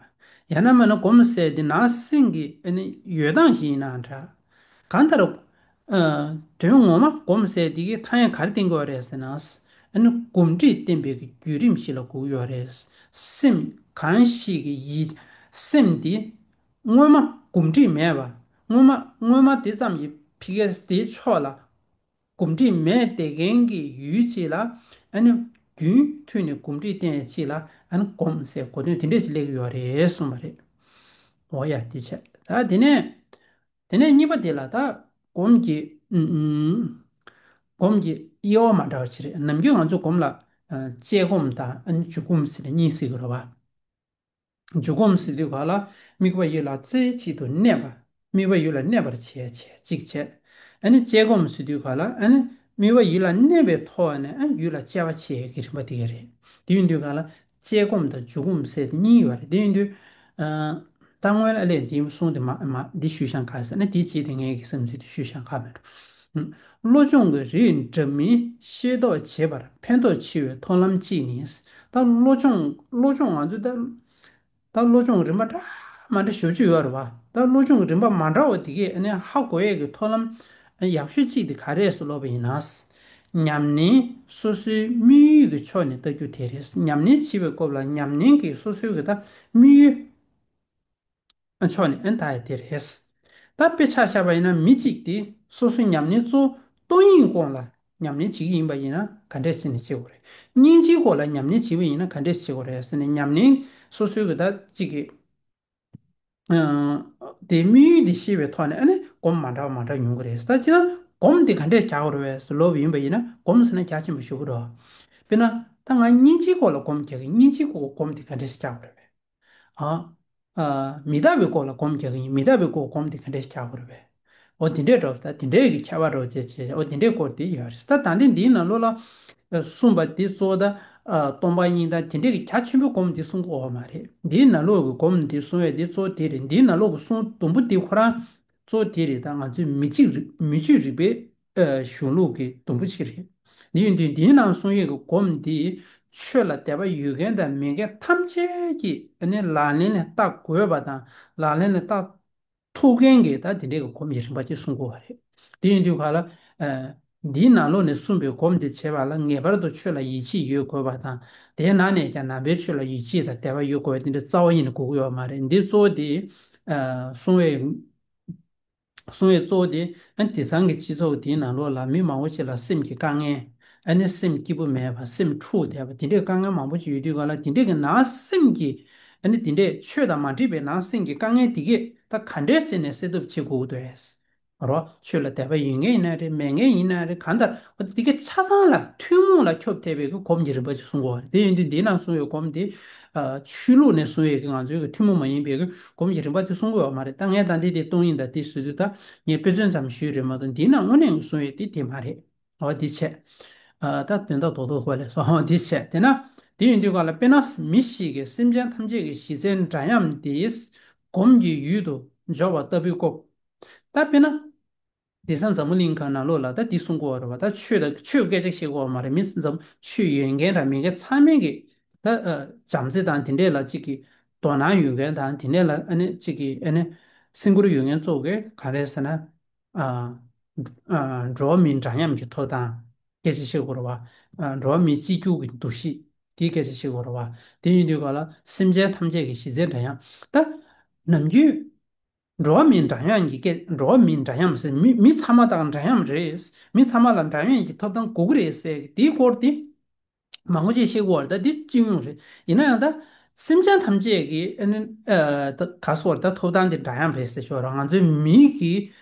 ཡང་ན་མིན་ན་སྒོམ་ཟེར་དེ་ནང་སེམས་ཀྱི་ཨ་ནི་ཡོད་སྟངས་ཤིག་ཡིན་ནའང་འདྲ། གང་ལྟར། ཨ་དོན་ངོ་མ་སྒོམ་ཟེར་དེ་གི་ཐ་སྙད་ག་རེ་བསྟན་དགོས་རེད་ཟེར་ན། ཨ་ནི་གོམས་འདྲིས་བསྟེན་པའི་གི་བརྒྱུད་རིམ་ཞིག་ལ་གོ་གི་ཡོད་རེད། སེམས་གང་ཞིག་གི་ཡིད་སེམས་དེ། སྔོན་མ་གོམས་འདྲིས་མེད་པ། སྔོན་མ་སྔོན་མ་དེ་ཙམ་གྱི་ཕི་གེ་དེའི་ཕྱོགས་ལ་གོམས་འདྲིས་མེད་བསྡད་མཁན་གྱི་ཡུལ་ཅིག་ལ། ཨ་ནི་རྒྱུན་མཐུད་ནས་གོམས་འདྲིས་བསྟེན་ཡས་ཅིག་ལ་ཨ་ནི་སྒོམ་ཟེར་གོ་དོན་དེ་འདྲས་ཅིག་སླེབས་ཀྱི་ཡོད་རེད་གསུངས་པ་རེད། འོ་ཡ་དེ་བྱས། ད་དེ་ནས་དེ་ནས་གཉིས་པ་དེ་ལ་ད་སྒོམ་གྱི་ཨུམ་ཨུམ་སྒོམ་གྱི་དབྱེ་བ་མ་འདྲ་བ་ཅིག་རེད། ནམ་རྒྱུན་ང་ཚོ་སྒོམ་ལ་ཨ་དཔྱད་སྒོམ་དང་ཨ་ནི་འཇུག་སྒོམ་ཟེར་ནས་གཉིས་ཟེར་གྱི་རེད་བ། འཇུག་སྒོམ་ཟེར་དུས་ག་ལ་དམིགས་པ་ཡུལ་ལ་རྩེ་གཅིག་ཏུ་གནས་པ། དམིགས་པ་ཡུལ་ལ་གནས་པར་བྱེད་བྱེད་གཅིག་བྱས། ཨ་ནི་དཔྱད་སྒོམ་ཟེར་དུས་ག་ལ་ཨ་ནི་དམིགས་པ་ཡུལ་ལ་གནས་པའི་ཐོག་ནས་ཨ་ནི་ཡུལ་ལ་དཔྱད་པ་བྱེད་ཀྱི་རིམ་པ་དེ་ག་རེད། དེ་ཡིན་དུས་ག་ལ་དཔྱད་སྒོམ་དང་འཇུག་སྒོམ་ཟེར་དེ་གཉིས་ཡོད་རེད། དེ་ཡིན་དུས་ཨ་ད་སྔོན་ལ་ཨ་ལས་འདི་གསུང་དེ་མ་མ་འདི་ཞུས་ཤག་ག་ཟེར་ན། འདི་བྱས་ཏེ་ངའི་གི་བསམ་ཚུལ་དེ་ཞུས་ཤག་ག་མེད་འགྲོ། བློ་སྦྱོང་གི་རིགས་འདྲ་མིན་ཤེས་རྟོགས་བྱེད་པར་ཕན་ཐོགས་ཆེ་བའི་ཐབས་ལམ་གཅིག་ནི། ད་བློ་སྦྱོང་བློ་སྦྱོང་ང་ཚོས་ད་ད་བློ་སྦྱོང་རིམ་པ་འདྲ་ མ་འདྲ་ཞེ་པོ་ཅིག་ཡོད་རེད་བ། ད་སློབ་སྦྱོང་གི་རིམ་པ་མ་འདྲ་བ་དེ་གས་ཨ་ནི་ཧ་གོ་ཡས་ཀྱི་ཐབས་ལམ་ཡག་ཤོས་གཅིག་དེ་ག་རེ་རེད་ཟེར་ལབ་པ་ཡིན་ན། ཉམས་ལེན་སོ་སོའི་དམིགས་ཡུལ་གྱི་ཕྱོགས་ནས་ལྟ་རྒྱུ་དེ་རེད། ཉམས་ལེན་བྱེད་པའི་སྐབས་ལ་ཉམས་ལེན་གྱི་སོ་སོའི་གི་ད་དམིགས་ཡུལ་ཕྱོགས་ནས་ཨ་ནི་ལྟ་ཡ་དེ་རེད། ད་དཔེ་ཆ་བཞག་པ་ཡིན་ན་མི་གཅིག་དེ་སོ་སོའི་ཉམས་ལེན་གཙོ་བོ་ཏོག་དབྱིབས་སྐོར་ལ་ཉམས་ལེན་བྱེད་ཀྱི་ཡིན་པ་ཡིན་ན་ག་འདྲས་བྱས་ནས་བྱེད་དགོས་རེད། སྙིང་རྗེའི་སྐོར་ལ་ཉམས་ལེན་བྱེད་པ་ཡིན་ན་ག་འདྲས་བྱེད་དགོས་རེད་ཟེར་ནས་ཉམས་ལེན་སོ་སོའི་གི་ད་གཅིག་གི་ཨ་དེ་དམིགས་ཡུལ་དེ་ཤེས་པའི་ཐོག་ནས་ཨ་ནི་སྒོམ་མ་འདྲ་བ་མ་འདྲ་ཡོང་གི་རེད། ད་ཅི་ད་སྒོམ་དེ་ག་འདྲས་རྒྱག་དགོས་རེད་པས་ལབ་པ་ཡིན་པ་ཡིན་ན་སྒོམ་ཟེར་ན་རྒྱ་ཆེན་པོ་ཞེ་པོ་རེད། དཔེར་ན་ད་ང་སྙིང་རྗེའི་སྐོར་ལ་སྒོམ་རྒྱག་གི། སྙིང་རྗེའི་སྐོར་སྒོམ་དེ་ག་འདྲས་རྒྱག་དགོས་རེད་པས། ཨ་ཨ་མི་རྟག་པའི་སྐོར་ལ་སྒོམ་རྒྱག་གི་ཡིན། མི་རྟག་པའི་སྐོར་སྒོམ་དེ་ག་འདྲས་རྒྱག་དགོས་རེད་པས། འོ་དེ་འདྲས་འདྲ་བོ་ད་དེ་འདྲས་ཀྱི་ཁྱད་པར་འདྲ་བོ་བྱས་བྱས་འོ་དེ་འདྲས་སྐོར་དེ་ཡོད་རེད། ད་ད་ལྟའི་འདིའི་ནང་ལོགས་ལ་གསུངས་པ་འདི་གཙོ་བོ་ད་སྟོང་པ་ཉིད་དང་དེ་འདྲས་ཀྱི་རྒྱ་ཆེན་པོའི་སྒོམ་འདི་གསུང་གི་ཡོད་མ་རེད། འདིའི་ནང་ལོགས་ཀྱི་སྒོམ་འདི་གསུང་ཡས་འདི་གཙོ་བོ་དེ་རེད། འདིའི་ནང་ལོགས་ཀྱི་གསུང་དུམ་བུ་འདི་ཁོ་རང་གཙོ་བོ་དེ་རེད། ད་ང་ཚོའི་མི་གཅིག་རིག་མི་ཆོས་རིག་པའི་གཞུང་ལུགས་ཀྱི་དུམ་བུ་གཅིག་རེད། འདི་ཡིན་དུས་འདིའི་ནང་གསུང་ཡས་ཀྱི་སྒོམ་འདི་ཆོས་ལ་དད་པ་ཡོད་མཁན་དང་མེད་མཁན་ཐམས་ཅད་ཀྱིས་ཨ་ནི་ལག་ལེན་ལ་བསྟར་དགོས་པ་དང་ལག་ལེན་ལ་བསྟར་ཐུབ་མཁན་གྱི་ད་དེ་འདྲའི་གི་སྒོམ་གྱི་རིམ་པ་ཅིག་གསུང་དགོས་པ་རེད། དེ་ཡིན་དུས་ག་ལ། ཨ་འདིའི་ནང་ལོགས་ནས་གསུངས་པའི་སྒོམ་དེ་བྱེད་པ་ལ་ངེས་པར་དུ་ཆོས་ལ་ཡིད་ཆེས་ཡོད་དགོས་པ་དང་། དེའི་ནང་ནས་ཀྱང་ནང་པའི་ཆོས་ལ་ཡིད་ཆེས་དང་དད་པ་ཡོད་དགོས་པ་དེ་འདྲ་རྩ་བ་ཉིད་ནས་དགོས་ཀྱི་ཡོད་མ་རེད། འདི་གཙོ་བོ་དེ། ཨ་གསུང་བའི་གསུང་བའི་གཙོ་བོ་དེ་ཨ་ནི་དེང་སང་གི་སྤྱི་ཚོགས་འདིའི་ནང་ལོགས་ལ་མི་མང་པོ་ཅིག་ལ་སེམས་ཀྱི་དཀའ་ངལ། ཨ་ནི་སེམས་སྐྱིད་པོ་མེད་པ། སེམས་འཁྲུག་བསྡད་པ་དེ་འདྲའི་དཀའ་ངལ་མང་པོ་ཅིག་ཡོད་དུས་ག་ལ་དེ་འདྲའི་གི་ནང་སེམས་ཀྱི་ཨ་ནི་དེ་འདྲའི་ཆོས་དང་མ་འདྲེས་པའི་ནང་སེམས་ཀྱི་དཀའ་ངལ་དེ་གས་ད་ག་འདྲས་བྱས་ནས་སེལ་ཐབས་བྱེད་དགོས་ཀྱི་འདུག་ཨེ། རོ། ཆོས་ལ་དད་པ་ཡོད་མཁན་ཡིན་ན་རེད། མེད་མཁན་ཡིན་ན་རེད། གང་ལྟར་འོ་དེ་ག་ཆ་ཚང་ལ་ཐུན་མོང་ལ་ཁྱབ་ཐེབས་པའི་གི་སྒོམ་གྱི་རིམ་པ་ཅིག་གསུང་གི་ཡོད་རེད། དེ་ཡིན་དུས་འདིའི་ནང་གསུང་བའི་སྒོམ་དེ་ཨ་ཆོས་ལུགས་ནས་གསུང་བའི་གི་ང་ཚོའི་གི་ཐུན་མོང་མ་ཡིན་པའི་གི་སྒོམ་གྱི་རིམ་པ་ཅིག་གསུང་གི་ཡོད་མ་རེད། ད་ངས་ད་འདི་དེ་སྟོང་ཉིད་དང་དེ་ཟེར་དུས་ད་ངས་དཔེ་མཚོན་ཙམ་ཞུས་རེད་མ་གཏོགས་འདིའི་ནང་དངོས་གནས་གསུང་བའི་དེ་དེ་མ་རེད། འོ་དེ་བྱས། ཨ་ད་དོན་དག་རྡོག་རྡོག་གོ་ལས་སོ། འོ་དེ་བྱས། དེ་ན་དེ་ཡིན་དུས་ག་ལ་དཔེར་ན་མི་ཞིག་གིས་སེམས་ཅན་ཐམས་ཅད་ཀྱི་གཞི་རྩའི་འདྲ་མཉམ་དེ་སྒོམ་གྱི་ཡུལ་དུ་འཇོག་པ་ལྟ་བུའི་སྐབས། ད་དཔེར་ན། དེང་སང་འཛམ་བུ་གླིང་ག་ནང་ལོགས་ལ་ད་འདི་གསུང་གི་ཡོད་རེད་བ། ད་ཆོས་དང་ཆོས་སྐད་ཆ་བཤད་ཀྱི་ཡོད་མ་རེད། མི་འཛམ་ཆོས་ཡོད་མཁན་དང་མེད་མཁན་ཚང་མས་ཀྱི་ད་ཨ་བྱམས་བརྩེ་དང་དེ་འདྲས་ལ་གཅིག་གི་དོ་སྣང་ཡོད་མཁན་དང་དེ་འདྲས་ལ་ཨ་ནི་གཅིག་གི་ཨ་ནི་སེམས་ཁུར་ཡོད་མཁན་ཚོ་གིས་ག་རེ་ཟེར་ན། ཨ་ཨ་འགྲོ་བ་མིའི་འདྲ་མཉམ་གྱི་ཐོབ་ཐང་སྐད་ཆ་བཤད་ཀྱི་ཡོད་རེད་བ། ཨ་འགྲོ་བ་མིའི་གཅིག་གྱུར་གྱི་འདུ་ཤེས་དེའི་སྐད་ཆ་བཤད་ཀྱི་ཡོད་རེད་བ། དེ་ཡིན་དུས་ག་ལ་སེམས་ཅན་ཐམས་ཅད་ཀྱི་གཞི་རྩའི་འདྲ་མཉམ། ད་ནམ་རྒྱུན། འགྲོ་བ་མིའི་འདྲ་མཉམ་གྱི་སྐད། འགྲོ་བ་མིའི་འདྲ་མཉམ་ཟེར་མི་མི་ཚང་མ་དང་འདྲ་མཉམ་རེད། མི་ཚང་མ་ལ་འདྲ་མཉམ་གྱི་ཐོབ་ཐང་དགོས་ཀྱི་རེད་ཟེར་དེའི་སྐོར་དེ་མང་པོ་ཅིག་བཤད་ཀྱི་ཡོད་རེད། ད་འདི་སྤྱི་ཡོངས་རེད། ཡིན་ན་ཡང་ད་སེམས་ཅན་ཐམས་ཅད་ཀྱི་ཨ་ནི་ཨ་ད་ག་སོགས་ད་ཐོབ་ཐང་དེ་འདྲ་མཉམ་རེད་ཟེར་ཞོར་ང་ཚོའི་མིའི་གི་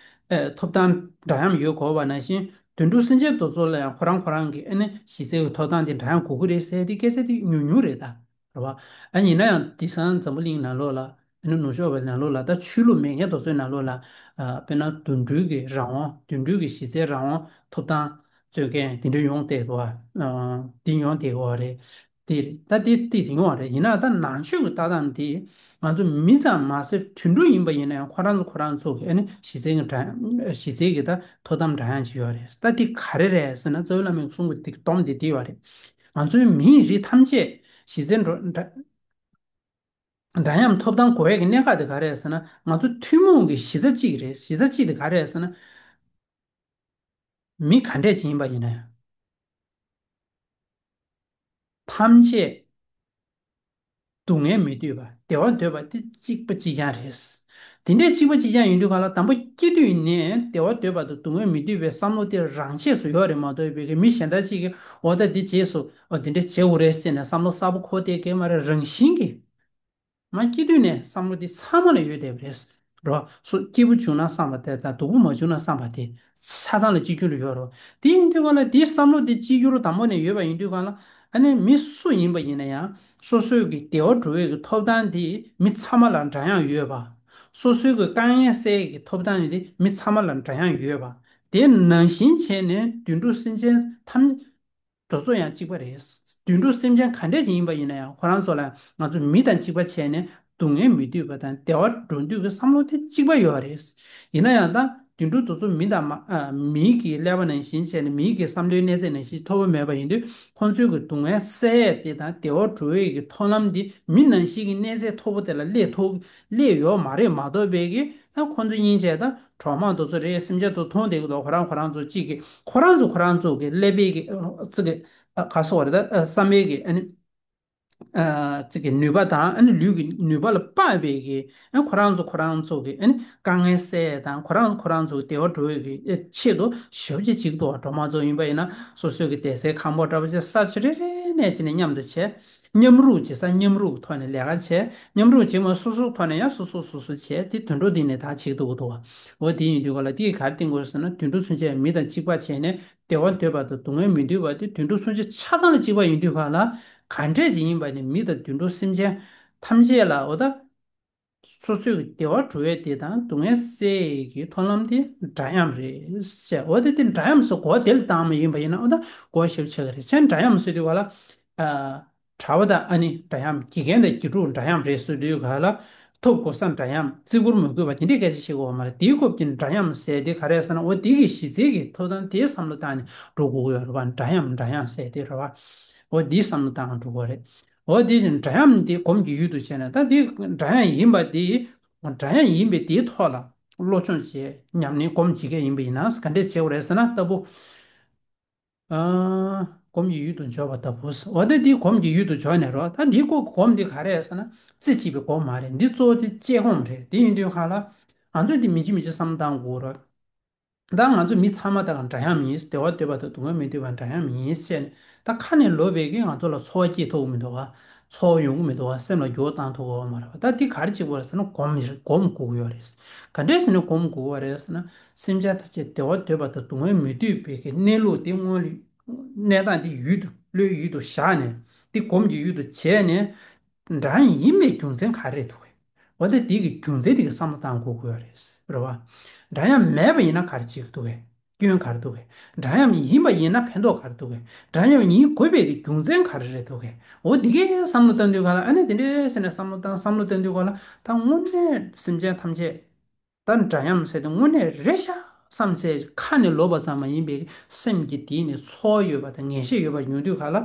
ཨ་ཐོབ་ཐང་འདྲ་མཉམ་ཡོད་དགོས་པ་ནང་བཞིན་དུད་འགྲོ་སེམས་ཅན་དེ་ཚོ་ལ་ཡང་ཁོ་རང་ཁོ་རང་གི་ཨ་ནི་གཞི་རྩའི་གི་ཐོབ་ཐང་དེ་འདྲ་མཉམ་དགོས་ཀྱི་རེད་ཟེར་དེ་སྐད་ཆ་དེ་ཉུང་ཉུང་རེད་ད། རེད་བ། ཨ་ཡིན་ན་ཡང་དེང་སང་འཛམ་བུ་གླིང་ནང་ལོགས་ལ་ཨ་ནི་ནུབ་ཕྱོགས་པའི་ནང་ལོགས་ལ་ད་ཆོས་ལུགས་མེད་མཁན་དེ་ཚོའི་ནང་ལོགས་ལ་ཨ་དཔེར་ན་དུད་འགྲོའི་གི་རང་དབང་དུད་འགྲོའི་གི་གཞི་རྩའི་རང་དབང་ཐོབ་ཐང་རྩོད་མཁན་དེ་འདྲ་ཡོང་བསྡད་འདུག་བ། ཨ་དེ་ཡོང་བསྡད་ཡོད་རེད། དེ་རེད། ད་དེ་དེ་ཡོང་བ་རེད། ཡིན་ན་ད་ནང་ཆོས་ཀྱི་ལྟ་སྟངས་དེ་ང་ཚོ་མི་ཙམ་མ་ཟད་དུད་འགྲོ་ཡིན་པ་ཡིན་ན་ཡང་ཁོ་རང་ཚོ་ཁོ་རང་ཚོ་གི་ཨ་ནི་གཞི་རྩའི་གི་འདྲ་གཞི་རྩའི་གི་ད་ཐོབ་ཐང་འདྲ་མཉམ་ཅིག་ཡོད་རེད། ད་དེ་ག་རེ་རེད་ཟེར་ན་རྩ་བའི་བླ་མའི་གསུང་གི་དེ་སྡོམ་དེ་དེ་ཡོད་རེད། ང་ཚོའི་མིའི་རིགས་ཐམས་ཅད་གཞི་རྩའི་འགྲོ་འདྲ་འདྲ་མཉམ་ཐོབ་ཐང་དགོས་ཡས་ཀྱི་གནད་འགག་དེ་ག་རེ་རེད་ཟེར་ན། ང་ཚོ་ཐུན་མོང་གི་གཞི་རྩ་གཅིག་རེད། གཞི་རྩ་གཅིག་དེ་ག་རེ་རེད་ཟེར་ན། མི་ག་འདྲས་ཅིག་ཡིན་པ་ཡིན་ན་ཡང་། ཐམས་ཅད་སྡུག་བསྔལ་མི་འདོད་པ་བདེ་བ་འདོད་པ་དེ་གཅིག་པ་གཅིག་རྐྱང་རེད། དེ་འདྲས་གཅིག་པ་གཅིག་རྐྱང་ཡིན་དུས་ག་ལ་དང་པོ་སྐྱེས་དུས་ནས་བདེ་བ་འདོད་པ་དང་སྡུག་བསྔལ་མི་འདོད་པའི་བསམ་བློ་དེ་རང་ཆས་སུ་ཡོད་རེད་མ་གཏོགས་པའི་མི་གཞན་དག་ཅིག་གིས་འོ་ད་འདི་རྗེས་སུ་འོ་དེ་འདྲས་བྱེད་དགོས་རེད་ཟེར་ནས་བསམ་བློ་གསར་པ་འཁོར་བསྡད་མཁན་མ་རེད། རང་བཞིན་གྱིས་མ་སྐྱེས་དུས་ནས་བསམ་བློ་དེ་ཚང་མ་ལ་ཡོད་བསྡད་པ་རེད། རོ། སོ་སྐྱིད་པོ་བྱུང་ན་བསམ་པ་དེ་དང་སྡུག་པོ་མ་བྱུང་ན་བསམ་པ་དེ་ཆ་ཚང་ལ་གཅིག་གྱུར་ཡོད་རོ། དེ་ཡིན་དུས་ག་ལ་དེའི་བསམ་བློ་དེ་གཅིག་གྱུར་དང་པོ་ནས་ཡོད་པ་ཡིན་དུས་ག་ལ་ཨ་ནི་མི་སུ་ཡིན་པ་ཡིན་ན་ཡང་སོ་སོའི་གི་བདེ་བ་འགྲོ་བའི་གི་ཐོབ་ཐང་དེ་མི་ཚང་མ་ལ་འདྲ་མཉམ་ཡོད་པ། སོ་སོའི་གི་དཀའ་ངལ་སེལ་གི་ཐོབ་ཐང་དེ་མི་ཚང་མ་ལ་འདྲ་མཉམ་ཡོད་པ། དེ་ནང་བཞིན་བྱས་ནས་དུད་འགྲོ་སེམས་ཅན་ཐམས་དེ་ཚོ་ཡང་གཅིག་པ་རེད། དུད་འགྲོ་སེམས་ཅན་ག་འདྲས་ཅིག་ཡིན་པ་ཡིན་ན་ཡང་ཁོ་རང་ཚོ་ལ་ང་ཚོ་མི་དང་གཅིག་པ་བྱས་ནས་སྡུག་བསྔལ་མི་འདོད་པ་དང་བདེ་བ་འགྲོ་འདོད་ཀྱི་བསམ་བློ་དེ་གཅིག་པ་ཡོད་རེད། ཡིན་ན་ཡང་ད་ དུད་འགྲོ་དེ་ཚོ་མི་དང་མ་ཨ། མིའི་གི་ཀླད་པ་ནང་བཞིན་བྱས་ནས་མིའི་གི་བསམ་བློའི་གནས་ཚད་ནང་བཞིན་མཐོ་པོ་མེད་པ་ཡིན་དུས། ཁོང་ཚོའི་གི་སྡུག་བསྔལ་སེལ་ཡས་དེ་དང་བདེ་བ་འགྲོ་ཡས་ཀྱི་མཐོང་ལམ་དེ་མི་ནང་བཞིན་གྱི་གནས་ཚད་མཐོ་པོ་དེ་ལ་སླེབས་ཐུབ་སླེབས་ཡོད་མ་རེད། མ་གཏོགས་པའི་གི་ཨ། ཁོང་ཚོ་སྙིང་རྗེ་དང་གྲོག་མ་དེ་ཚོ་རེད། སེམས་ཅན་དེ་མཐོང་བསྡད་ཀྱི་འདུག་ཁོ་རང་ཁོ་རང་ཚོ་གཅིག་གི་ཁོ་རང་ཚོ་ཁོ་རང་ཚོ་གི་ཀླད་པའི་གི་ཚིག་གི་ཨ། ག་སོགས་རེད་ད། ཨ། བསམ་པའི་གི་ཨ་ནི། ཨ། ཅིག་གི་ནུས་པ་དང་ཨ་ནི་ལུས་ཀྱི་ནུས་པ་ལ་དཔག་པའི་གི་ཨ། ཁོ་རང་ཚོ་ཁོ་རང་ཚོ་གི་ཨ་ནི་དཀའ་ངལ་སེལ་ཡས་དང་། ཁོ་རང་ཚོ་ཁོ་རང་ཚོ་བདེ་བ་འགྲོ་བའི་གི་ཨ། ཆེད་དུ་ཞེ་པོ་ཅིག་བྱེད་ཀྱི་འདུག་གྲོག་མ་ཚོ་ཡིན་པ་ཡིན་ན་སོ་སོའི་གི་བསྡད་སའི་ཁང་པ་འདྲ་པོ་ཅིག་ས་ཆ་རེ་རེ་ནས་བྱས་ནས་མཉམ་དུ་བྱས། མཉམ་རུབ་བྱེད་ས་མཉམ་རུབ་ཐོག་ནས་ལས་ཀ་བྱས། མཉམ་རུབ་བྱེད་མ་སོ་སོའི་ཐོག་ནས་ཡང་སོ་སོ་སོ་སོ་བྱས། དེ་དུད་འགྲོ་འདི་ནས་ད་བྱེད་ཀྱི་འདུག་གི་འདུག་འོ་དེ་ཡིན་དུས་ག་ལ་དེ་ག་རེ་བསྟན་དགོས་ཟེར་ན། དུད་འགྲོ་ཚུན་ཆད་མི་དང་གཅིག་པ་བྱས་ནས་བདེ་བ་འདོད་པ་དང་སྡུག་བསྔལ་མི་འདོད་པ་དེ་དུད་འགྲོ་ཚུན་ཆད་ཆ་ཚང་ལ་གཅིག་པ་ཡིན་དུས་ག་ལ། ག་འདྲས་ཅིག་ཡིན་པ་ནི་མི་དང་དུད་འགྲོ་སེམས་ཅན་ཐམས་ཅད་ལ་འོ་ད། སོ་སོའི་བདེ་བ་འགྲོ་ཡས་དེ་དང་སྡུག་བསྔལ་སེལ་ཡས་ཀྱི་མཐོང་ལམ་དེ་འདྲ་མཉམ་རེད་ཟེར། འོ་དེ་དེ་འདྲ་མཉམ་ཟེར་གོ་དེ་ལ་བཏང་མ་ཡིན་པ་ཡིན་ན་འོ་ད་གོ་ཞིབ་བྱེད་ཀྱི་རེད། ཅན་འདྲ་མཉམ་ཟེར་དུས་ག་ལ། ཨ། གྲྭ་པ་དང་ཨ་ནི་འདྲ་མཉམ། དགེ་རྒན་དང་དགེ་ཕྲུག་འདྲ་མཉམ་རེད་ཟེར་དུས་ག་ལ། ཐོབ་གོ་ས་འདྲ་མཉམ། བརྩི་བཀུར་མོས་གུས་པ་དེ་འདྲའི་སྐད་ཆ་བཤད་དགོས་པ་མ་རེད། དེའི་སྐབས་ཀྱི་འདྲ་མཉམ་ཟེར་དེ་ག་རེ་རེད་ཟེར་ན། འོ་དེ་གི་གཞི་རྩའི་གི་ཐོབ་ཐང་དེའི་བསམ་བློ་བཏང་ནས་འགྲོ་དགོས་ཀྱི་ཡོད་རེད་པ། འདྲ་མཉམ་འདྲ་མཉམ་ཟེར་དེ་རེད་པ། འོ་དེའི་བསམ་བློ་བཏང་འགྲོ་དགོས་རེད། འོ་དེ་བཞིན་འདྲ་མཉམ་དེ་སྒོམ་གྱི་ཡུལ་དུ་བྱས་ན། ད་དེ་འདྲ་མཉམ་ཡིན་པ་དེ། འདྲ་མཉམ་ཡིན་པའི་དེའི་ཐོག་ལ་བློ་སྦྱོང་བྱས། ཉམས་ལེན་སྒོམ་བྱེད་མཁན་ཡིན་པ་ཡིན་ན་ག་འདྲས་བྱེད་དགོས་རེད་ཟེར་ན། ལྟ་བུ། ཨ། སྒོམ་གྱི་ཡུལ་དུ་འཇོག་པ་ལྟ་བུ། འོ་ད་འདི་སྒོམ་གྱི་ཡུལ་དུ་འཇོག་ནས་རོ། ད་འདི་ཀོ་སྒོམ་འདི་ག་རེ་ཟེར་ན། རྩེ་གཅིག་པའི་སྒོམ་མ་རེད། འདི་གཙོ་བོ་དེ་དཔྱད་སྒོམ་རེད། དེ་ཡིན་དུས་ག་ལ། ང་ཚོས་འདི་མི་འཆི་མི་འཆི་བསམ་བློ་བཏང་དགོས་རོ། ད་ང་ཚོ་མི་ཚང་མ་ད་ག་འདྲ་མཉམ་ཡིན། བདེ་བ་འདོད་པ་དང་སྡུག་བསྔལ་མི་འདོད་པ་འདྲ་མཉམ་ཡིན་ཟེར་ནས། ད་ཁ་ནས་ལབ་པའི་གིས་ང་ཚོ་ལ་ཚོར་བ་སྐྱེ་ཐུབ་ཀྱི་མི་འདུག་ག་ཚོར་བ་ཡོང་གི་མི་འདུག་ག་སེམས་ལ་འགྱུར་བ་བཏང་ཐུབ་ཀྱི་ཡོད་མ་རེད་པ། ད་འདི་ག་རེ་བྱེད་དགོས་རེད་ཟེར་ན། སྒོམ་རེད། སྒོམ་དགོས་ཀྱི་ཡོད་རེད། ག་འདྲས་ཟེར་ན་སྒོམ་དགོས་ཀྱི་ཡོད་རེད་ཟེར་ན། སེམས་ཅན་ཐམས་ཅད་བདེ་བ་འདོད་པ་དང་སྡུག་བསྔལ་མི་འདོད་པའི་གི་གནས་ལུགས་དེ་སྔོན་ལ། གནས་སྟངས་དེ་ཡུལ་དུ་བློའི་ཡུལ་དུ་བཞག་ནས། འདི་སྒོམ་གྱི་ཡུལ་དུ་བྱས་ནས། འདྲ་མཉམ་ཡིན་པའི་རྒྱུ་མཚན་ག་རེ་རེད་འདུག་གས། འོ་ད་དེ་གི་རྒྱུ་མཚན་དེ་གི་བསམ་བློ་བཏང་དགོས་ཀྱི་ཡོད་རེད། རེད་བ། འདྲ་མཉམ་མེད་པ་ཡིན་ན་ག་རེ་བྱེད་ཀྱི་འདུག་གས། སྐྱོན་ག་རེ་འདུག་གས། འདྲ་མཉམ་ཡིན་པ་ཡིན་ན་ཕན་ཐོགས་ག་རེ་འདུག་གས། འདྲ་མཉམ་ཡིན་དགོས་པའི་གི་རྒྱུ་མཚན་ག་རེ་རེད་འདུག་གས། འོ་དེ་གའི་བསམ་བློ་བཏང་དུས་ག་ལ། ཨ་ནི་དེ་འདྲས་ཟེར་ནས་བསམ་བློ་བཏང་། བསམ་བློ་བཏང་དུས་ག་ལ། ད་དངོས་གནས་སེམས་ཅན་ཐམས་ཅད་ད་འདྲ་མཉམ་ཟེར་དུས་དངོས་གནས་རེད་ཤག་བསམ་ཚེ་ཁ་ནས་ལབ་པ་ཙམ་མ་ཡིན་པའི་སེམས་ཀྱི་དེ་ནས་ཚོར་ཡོད་པ་དང་ངེས་ཤེས་ཡོད་པ་ཡོང་དུས་ག་ལ།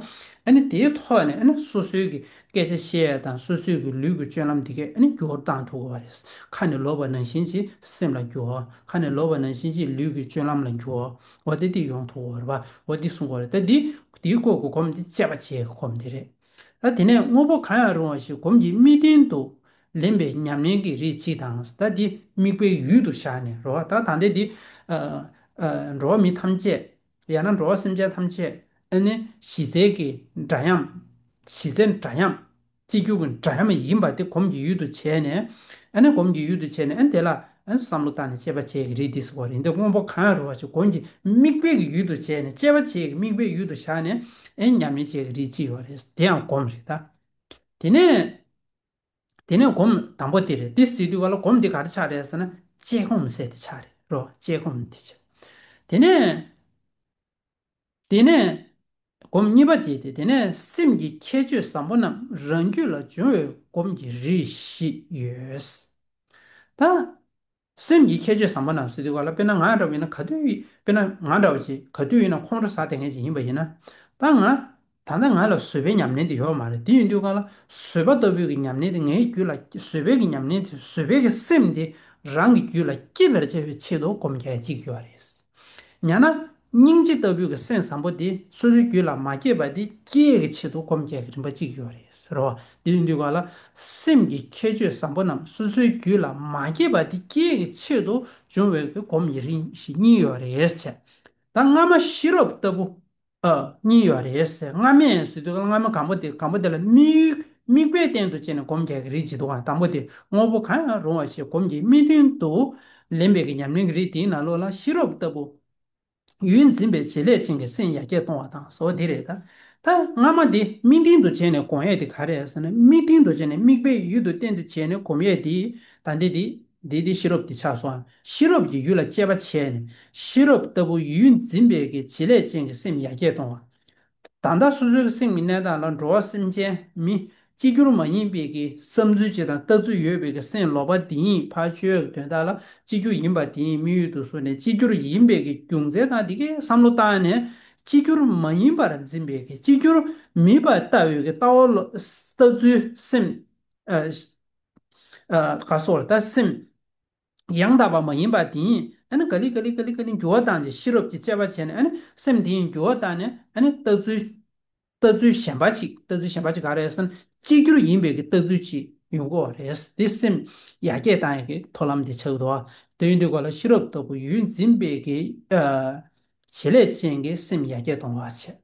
ཨ་ནི་དེའི་ཐོག་ནས་ཨ་ནི་སོ་སོའི་གི་སྐད་ཆ་བཤད་ཡ་དང་། སོ་སོའི་གི་ལུས་ཀྱི་སྤྱོད་ལམ་དེ་གས་ཨ་ནི་འགྱུར་བ་བཏང་ཐུབ་དགོས་པ་རེད། ཁ་ནས་ལབ་པ་ནང་བཞིན་གྱི་སེམས་ལ་འགྱུར་བ། ཁ་ནས་ལབ་པ་ནང་བཞིན་གྱི་ལུས་ཀྱི་སྤྱོད་ལམ་ལ་འགྱུར་བ། འོ་དེ་དེ་ཡོང་ཐུབ་དགོས་རེད་པ། འོ་དེ་གསུང་དགོས་རེད། ད་འདི་དེའི་སྐོར་གྱི་སྒོམ་འདི་དཔྱད་པ་བྱེད་ཀྱི་སྒོམ་དེ་རེད། ད་དེ་ནས་དངོས་པོ་གང་ཡང་རུང་བ་ཞིག་སྒོམ་གྱི་དམིགས་རྟེན་དུ་ལེན་པའི་ཉམས་ལེན་གྱི་རིགས་གཅིག་དང་། ད་འདི་དམིགས་པའི་ཡུལ་དུ་བཞག་ནས་རོ། ད་ད་ལྟའི་འདི་ཨ་ཨ་འགྲོ་བ་མི་ཐམས་ཅད། ཡང་ན་འགྲོ་བ་སེམས་ཅན་ཐམས་ཅད་ཨ་ནི་གཞི་རྩའི་གི་འདྲ་མཉམ། གཞི་རྩའི་འདྲ་མཉམ། གཅིག་གྱུར་གྱི་འདྲ་མཉམ་ཡིན་པ་དེ་སྒོམ་གྱི་ཡུལ་དུ་བྱས་ནས། ཨ་ནི་སྒོམ་གྱི་ཡུལ་དུ་བྱས་ནས་ཨ་ནི་དེ་ལ་ཨ་ནི་བསམ་བློ་བཏང་ནས་དཔྱད་པ་བྱེད་ཀྱི་རིགས་འདི་ཟེར་བ་རེད། འདི་དངོས་པོ་གང་ཡང་རུང་བ་ཞིག་སྒོམ་གྱི་དམིགས་པའི་གི་ཡུལ་དུ་བྱས་ནས། དཔྱད་པ་བྱེད་ཀྱི་དམིགས་པའི་ཡུལ་དུ་བཞག་ནས་ཨ་ནི་ཉམས་ལེན་བྱེད་ཀྱི་རིགས་གཅིག་ཡོད་རེད། དེ་ཡང་སྒོམ་རེད་ད། དེ་ནས། དེ་ནས་སྒོམ་དང་པོ་དེ་རེད། དེ་ཟེར་དུས་ག་ལ་སྒོམ་འདི་ག་རེ་ཆགས་རེད་ཟེར་ན། དཔྱད་སྒོམ་ཟེར་དེ་ཆགས་རེད་རོ། དཔྱད་སྒོམ་དེ་ཆགས། དེ་ནས། དེ་ནས་སྒོམ་གཉིས་པ་བྱས་ཏེ། དེ་ནས་སེམས་ཀྱི་ཁྱད་ཆོས་བཟང་པོ་རྣམས་རང་རྒྱུད་ལ་འབྱུང་བའི་སྒོམ་གྱི་རིགས་ཤིག་ཡོད། ད་སེམས་ཀྱི་ཁྱད་ཆོས་བཟང་པོ་རྣམས་ཟེར་དུས་ག་ལ། དཔེར་ན་ང་འདྲ་བ་ཡིན་ན་ག་དུས་ཡིན། དཔེར་ན་ང་འདྲ་བ་ཅིག་ག་དུས་ཡིན་ན་ཁོང་ཁྲོ་ཟ་བསྡད་མཁན་ཅིག་ཡིན་པ་ཡིན་ན། ད་ང་ད་ལྟ་ང་ལ་བཟོད་པའི་ཉམས་ལེན་དེ་ཡོད་མ་རེད། དེ་ཡིན་དུས་ག་ལ་བཟོད་པ་ལྟ་བུའི་གི་ཉམས་ལེན་དེ་ངའི་རྒྱུད་ལ། བཟོད་པའི་གི་ཉམས་ལེན་དེ། བཟོད་པའི་གི་སེམས་དེ་རང་གི་རྒྱུད་ལ་སྐྱེ་བར་བྱ་བའི་ཆེད་དུ་སྒོམ་རྒྱག་གཅིག་ཡོད་རེད། ཡང་ན་སྙིང་རྗེ་ལྟ་བུའི་གི་སེམས་བཟང་པོ་དེ་སོ་སོའི་རྒྱུད་ལ་མ་སྐྱེས་པ་དེ་སྐྱེ་ཡས་ཀྱི་ཆེད་དུ་སྒོམ་རྒྱག་གི་རིམ་པ་གཅིག་ཡོད་རེད་རོ། དེ་ཡིན་དུས་ག་ལ་སེམས་ཀྱི་ཁྱད་ཆོས་བཟང་པོ་རྣམས་སོ་སོའི་རྒྱུད་ལ་མ་སྐྱེས་པ་དེ་སྐྱེ་ཡས་ཀྱི་ཆེད་དུ་འབྱུང་བའི་གི་སྒོམ་གྱི་རིགས་ཤིག་གཉིས་ཡོད་རེད་ཟེར། ད་སྔ་མ་ཤེས་རབ་ལྟ་བུ། ཨ། གཉིས་ཡོད་རེད་ཟེར། སྔ་མས་ཟེར་དུས་སྔ་མ་གང་པོ་དེ། གང་པོ་དེ་ལ་དམིགས། དམིགས་པའི་རྟེན་དུ་བྱས་ནས་སྒོམ་རྒྱག་གི་རིགས་ཅིག་འདུག་ག་དང་པོ་དེ་དངོས་པོ་གང་ཡང་རུང་བ་ཞིག་སྒོམ་གྱི་དམིགས་རྟེན་དུ་ལེན་པའི་གི་ཉམས་ལེན་གྱི་རིགས་དེའི་ནང་ལོགས་ལ་ཤེས་རབ་ལྟ་བུ། ཡུལ་འཛིན་པའི་བྱེད་ལས་ཅན་གྱི་སེམས་ཡར་རྒྱས་གཏོང་བ་དང་སོགས་དེ་རེད་ད། ད་སྔ་མ་དེ་དམིགས་རྟེན་དུ་བྱས་ནས་སྒོམ་ཡས་དེ་ག་རེ་རེད་ཟེར་ན། དམིགས་རྟེན་དུ་བྱས་ནས་དམིགས་པའི་ཡུལ་དུ་བསྟན་དུ་བྱས་ནས་སྒོམ་ཡས་དེ། ད་འདི་དེ། འདི་དེ་ཤེས་རབ་དེ་ཆགས་སོང་། ཤེས་རབ་ཀྱི་ཡུལ་ལ་དཔྱད་པ་བྱས་ནས་ཤེས་རབ་ལྟ་བུ་ཡུལ་འཛིན་པའི་གི་བྱེད་ལས་ཅན་གྱི་སེམས་ཡར་རྒྱས་གཏོང་བ། ད་ལྟ་སོ་སོའི་སེམས་ཀྱི་གནས་སྟངས་ལ་འགྲོ་བ་སེམས་ཅན་མི་ གཅིག་གྱུར་མ་ཡིན་པའི་གི་བསམ་ཚུལ་ཅིག་དང་ལྟ་ཚུལ་ཡོད་པའི་གི་སེམས་ལོག་པ་དེ་ཉིད་ཕར་ཆོས་ཀྱི་དོན་དག་ལ་གཅིག་གྱུར་ཡིན་པ་དེ་ཉིད་དམིགས་ཡུལ་དུ་བཟུང་ནས་གཅིག་གྱུར་ཡིན་པའི་གི་རྒྱུ་མཚན་དང་དེ་གའི་བསམ་བློ་བཏང་ནས་གཅིག་གྱུར་མ་ཡིན་པར་འཛིན་པའི་གི་གཅིག་གྱུར་མིན་པར་ལྟ་བའི་གི་ལྟ་བ་ལ་ལྟ་ཚུལ་སེམས། ཨ། ཨ། ག་སོགས་ལ་ད་སེམས། ཡང་དག་པ་མ་ཡིན་པ་དེ་ཡིན། ཨ་ནི་ག་ལེ་ག་ལེ་ག་ལེ་ག་ལེ་འགྱུར་བ་བཏང་རྗེས་ཤེས་རབ་ཀྱིས་དཔྱད་པ་བྱས་ནས། ཨ་ནི་སེམས་དེ་ཡིན་འགྱུར་བ་བཏང་ནས། ཨ་ནི་ལྟ་ཚུལ། ལྟ་ཚུལ་གཞན་པ་ཅིག་ལྟ་ཚུལ་གཞན་པ་ཅིག་ག་རེ་ཟེར་ན། གཅིག་གྱུར་ཡིན་པའི་གི་ལྟ་ཚུལ་ཅིག་ཡོང་གི་ཡོད་རེད། དེ་སེམས་ཡར་རྒྱས་བཏང་ཡག་གི་ཐབས་ལམ་དེ་ཆགས་འདུག་དེ་ཡིན་དུས་ག་ལ་ཤེས་རབ་ལྟ་བུ་ཡུལ་འཛིན་པའི་གི་ཨ་བྱེད་ལས་ཅན་གྱི་སེམས་ཡར་རྒྱས་གཏོང་བ་བྱེད།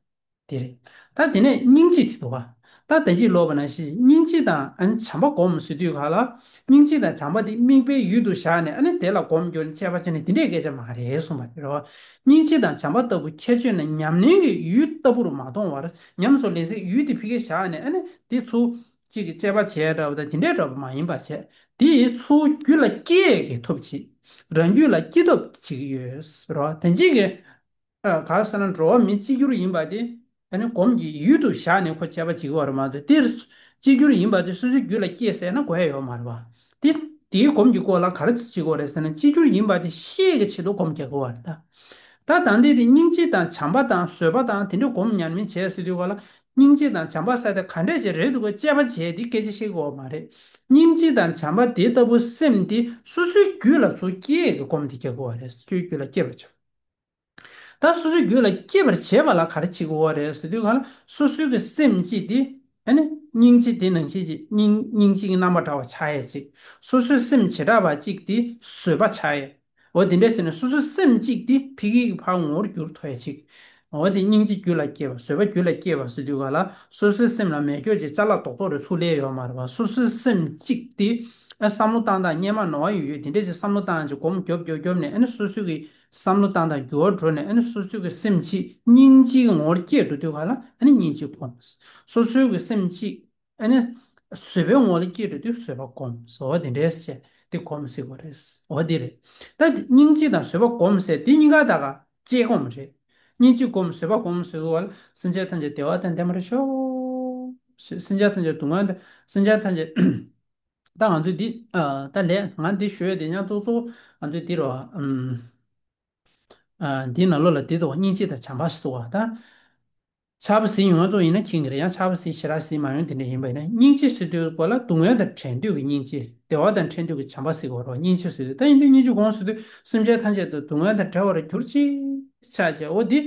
དེ་རེད། ད་དེ་ནས་སྙིང་རྗེ་དེ་འདུག་ག་ད་ད་ཅི་ལབ་པ་ནང་བཞིན་སྙིང་རྗེ་དང་ཨ་ནི་བྱམས་པ་སྒོམ་ཟེར་དུས་ག་ལ། སྙིང་རྗེ་དང་བྱམས་པ་དེ་དམིགས་པའི་ཡུལ་དུ་བཞག་ནས། ཨ་ནི་དེ་ལ་སྒོམ་རྒྱུ་ནི་དཔྱད་པ་བྱས་ནས་དེ་འདྲའི་སྐད་ཆ་མ་རེད་གསུངས་པ་རེད་བ། སྙིང་རྗེ་དང་བྱམས་པ་ལྟ་བུ་ཁྱད་ཆོས་ནི་ཉམས་ལེན་གྱི་ཡུལ་ལྟ་བུར་མ་མཐོང་བར། ཉམས་སུ་ལེན་སའི་ཡུལ་དེ་ཕ་གིར་བཞག་ནས། ཨ་ནི་དེ་ཚུར་གཅིག་གི་དཔྱད་པ་བྱས་འདྲ་བ་དང་དེ་འདྲའི་འདྲ་བ་མ་ཡིན་པ་བྱས། དེ་ཚུར་རྒྱུད་ལ་སྐྱེ་ཡས་ཀྱི་ཐབས་བྱེད། རང་རྒྱུད་ལ་སྐྱེ་ཐབས་བྱེད་ཀྱི་ཡོད་རེད་བ། དེ་གཅིག་གི་ཨ། གང་ཟེར་ན་འགྲོ་བ་མི་གཅིག་གྱུར་ཡིན་པ་དེ། ཨ་ནི་སྒོམ་གྱི་ཡུལ་དུ་བཞག་ནས་ཁོ་དཔྱད་པ་བྱེད་ཀྱི་ཡོད་རེད་མ་གཏོགས། དེ་གཅིག་གྱུར་ཡིན་པ་དེ་སོ་སོའི་རྒྱུད་ལ་སྐྱེས་ཟེར་ན་གོ་ཡ་ཡོད་མ་རེད་བ། དེ་དེའི་སྒོམ་གྱི་སྐོར་ལ་ག་རེ་བྱེད་ཀྱི་ཡོད་རེད་ཟེར་ན། གཅིག་གྱུར་ཡིན་པ་དེ་ཤེས་ཀྱི་ཆེད་དུ་སྒོམ་རྒྱག་གི་ཡོད་རེད་ད། ད་ད་འདི་དེ་སྙིང་རྗེ་དང་བྱམས་པ་དང་བཟོད་པ་དང་དེ་འདྲའི་སྒོམ་ཉམས་ལེན་བྱས་ཟེར་དུས་ག་ལ། སྙིང་རྗེ་དང་བྱམས་པ་ཟེར་དེ་ག་འདྲས་ཅིག་རེད་འདུག་ག་དཔྱད་པ་བྱས་དེ་སྐད་ཆ་བཤད་ཀྱི་ཡོད་མ་རེད། སྙིང་རྗེ་དང་བྱམས་པ་དེ་ལྟ་བུ་སེམས་དེ་སོ་སོའི་རྒྱུད་ལ་ཚུར་སྐྱེ་ཡས་ཀྱི་སྒོམ་དེ་རྒྱག་གི་ཡོད་རེད། སོ་སོའི་རྒྱུད་ལ་སྐྱེ་བར་བྱ། ད་སོ་སོའི་རྒྱུད་ལ་སྐྱེ་བར་བྱེད་པ་ལ་ག་རེ་བྱེད་དགོས་པ་རེད་ཟེར་དུས་ག་ལ། སོ་སོའི་གི་སེམས་གཅིག་དེ་ཨ་ནི་སྙིང་རྗེ་དེ་ནང་བཞིན་གྱི་སྙིང་སྙིང་རྗེ་གི་རྣམ་པར་བཀྲ་བ་ཆགས་ཡས་ཅིག་སོ་སོའི་སེམས་བྱེ་བྲག་པ་གཅིག་དེ་བཟོད་པ་ཆགས་ཡས། འོ་དེ་འདྲ་ཟེར་ནས་སོ་སོའི་སེམས་གཅིག་དེ་ཕ་གི་གི་ཕར་ངོ་བོར་འགྱུར་ཐུབ་ཡས་ཅིག་འོ་དེ་སྙིང་རྗེ་རྒྱུད་ལ་སྐྱེ་བ། བཟོད་པ་རྒྱུད་ལ་སྐྱེ་བ་ཟེར་དུས་ག་ལ། སོ་སོའི་སེམས་ལ་མེ་སྒྱོགས་ཅིག་ཅ་ལག་རྡོག་རྡོག་རེ་ཚུར་སླེབས་ཡོད་མ་རེད་བ། སོ་སོའི་སེམས་གཅིག་དེ་ཨ་བསམ་བློ་བཏང་སྟངས་སྔོན་མ་ནོར་བ་ཡོད་ཡོད་དེ་འདྲ་ཅིག་བསམ་བློ་བཏང་ཅིག་སྒོམ་རྒྱོབ་རྒྱོབ་རྒྱོབ་ནས། ཨ་ནི་སོ་སོའི་གི་བསམ་བློ་བཏང་སྟངས་འགྱུར་བ་འགྲོ་ནས། ཨ་ནི་སོ་སོའི་གི་སེམས་གཅིག་སྙིང་རྗེའི་ངོ་བོར་སྐྱེས་འགྲོ་དུས་ག་ལ། ཨ་ནི་སྙིང་རྗེ་སྒོམ། སོ་སོའི་གི་སེམས་གཅིག་ཨ་ནི་བཟོད་པའི་ངོ་བོར་སྐྱེས་འགྲོ་དུས་བཟོད་པ་སྒོམ། འོ་དེ་འདྲས་བྱས་དེ་སྒོམ་ཟེར་དགོས་རེད། འོ་དེ་རེད། ད་དེ་སྙིང་རྗེ་དང་བཟོད་པ་སྒོམ་ཟེར་དེ་གཉིས་ཀ་ད་ག་བཅས་སྒོམ་རེད། སྙིང་རྗེ་སྒོམ་བཟོད་པ་སྒོམ་ཟེར་དགོས་པ་ལ། སེམས་ཅན་ཐམས་ཅད་བདེ་བ་དང་ལྡན་པར་ཤོག་སེམས་ཅན་ཐམས་ཅད་སྡུག་བསྔལ་དང་། སེམས་ཅན་ཐམས་ཅད། ད་ང་ཚོས་འདི། ཨ། ད་ལས་ང་འདི་ཞུ་ཡས་དེ་ཡང་ཏོག་ཙམ་ང་ཚོས་འདི་རོ། ཨམ། ཨ། འདིའི་ནང་ལོགས་ལ་འདི་འདུག་སྙིང་རྗེ་དང་བྱམས་པ་ཟེར་བ་ད། ཆར་པ་ཟིན་ཡོང་ཙམ་ཡིན་ན་མཁྱེན་གྱི་རེད། ཡང་ཆར་པ་ཟིན་ཞེ་དྲག་ཟིན་མ་ཡོང་དེ་འདྲ་ཡིན་པ་ཡིན་ན། སྙིང་རྗེ་ཟེར་དུས་སྐོར་ལ་སྡུག་བསྔལ་དང་བྲལ་འདོད་ཀྱི་སྙིང་རྗེ། བདེ་བ་དང་འཕྲད་འདོད་ཀྱི་བྱམས་པ་ཟེར་གྱི་ཡོད་རེད། སྙིང་རྗེ་ཟེར་དུས། ད་ཡིན་དུས་སྙིང་རྗེ་སྒོམ་ཟེར་དུས་སེམས་ཅན་ཐམས་ཅད་དང་སྡུག་བསྔལ་དང་བྲལ་བར་གྱུར་ཅིག་ཆགས་བྱས། འོ་འདི།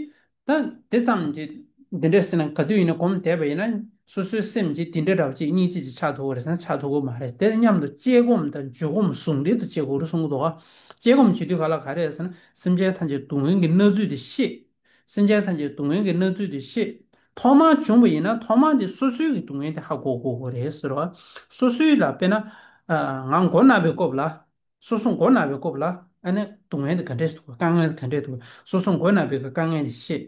ད་དེ་ཙམ་གྱིས་འདི་འདྲ་ཟེར་ན། ག་དུས་ཡིན་ན་སྒོམ་བསྡད་པ་ཡིན་ན། སོ་སོའི་སེམས་ཀྱིས་དེ་འདྲ་འདྲ་བ་ཅིག་སྙིང་རྗེ་ཅིག་ཆགས་ཐུབ་ཀྱི་རེད་ཟེར་ན་ཆགས་ཐུབ་ཀྱི་མ་རེད། དེ་མཉམ་དུ་དཔྱད་སྒོམ་དང་འཇུག་སྒོམ་ཟུང་འབྲེལ་དུ་བྱེད་དགོས་རེད་གསུང་གི་འདུག་ག་དཔྱད་སྒོམ་བྱེད་དུས་ག་ལ་ག་རེ་རེད་ཟེར་ན། སེམས་ཅན་ཐམས་ཅད་སྡུག་བསྔལ་གྱི་མནར་ཚུལ་དེ་ཤེས། སེམས་ཅན་ཐམས་ཅད་སྡུག་བསྔལ་གྱི་མནར་ཚུལ་དེ་ཤེས། ཐོག་མར་བྱུང་བ་ཡིན་ན་ཐོག་མར་དེ་སོ་སོའི་གི་སྡུག་བསྔལ་དེ་ཧ་གོ་དགོས་ཀྱི་རེད་ཟེར་བ། སོ་སོའི་ལ་དཔེར་ན། ཨ། ང་མགོ་ན་བའི་སྐབས་ལ། སོ་སོ་མགོ་ན་བའི་སྐབས་ལ། ཨ་ནི་སྡུག་བསྔལ་དེ་ག་འདྲས་འདུག་དཀའ་ངལ་དེ་ག་འདྲས་འདུག་སོ་སོ་མགོ་ན་བའི་དཀའ་ངལ་དེ་ཤེས།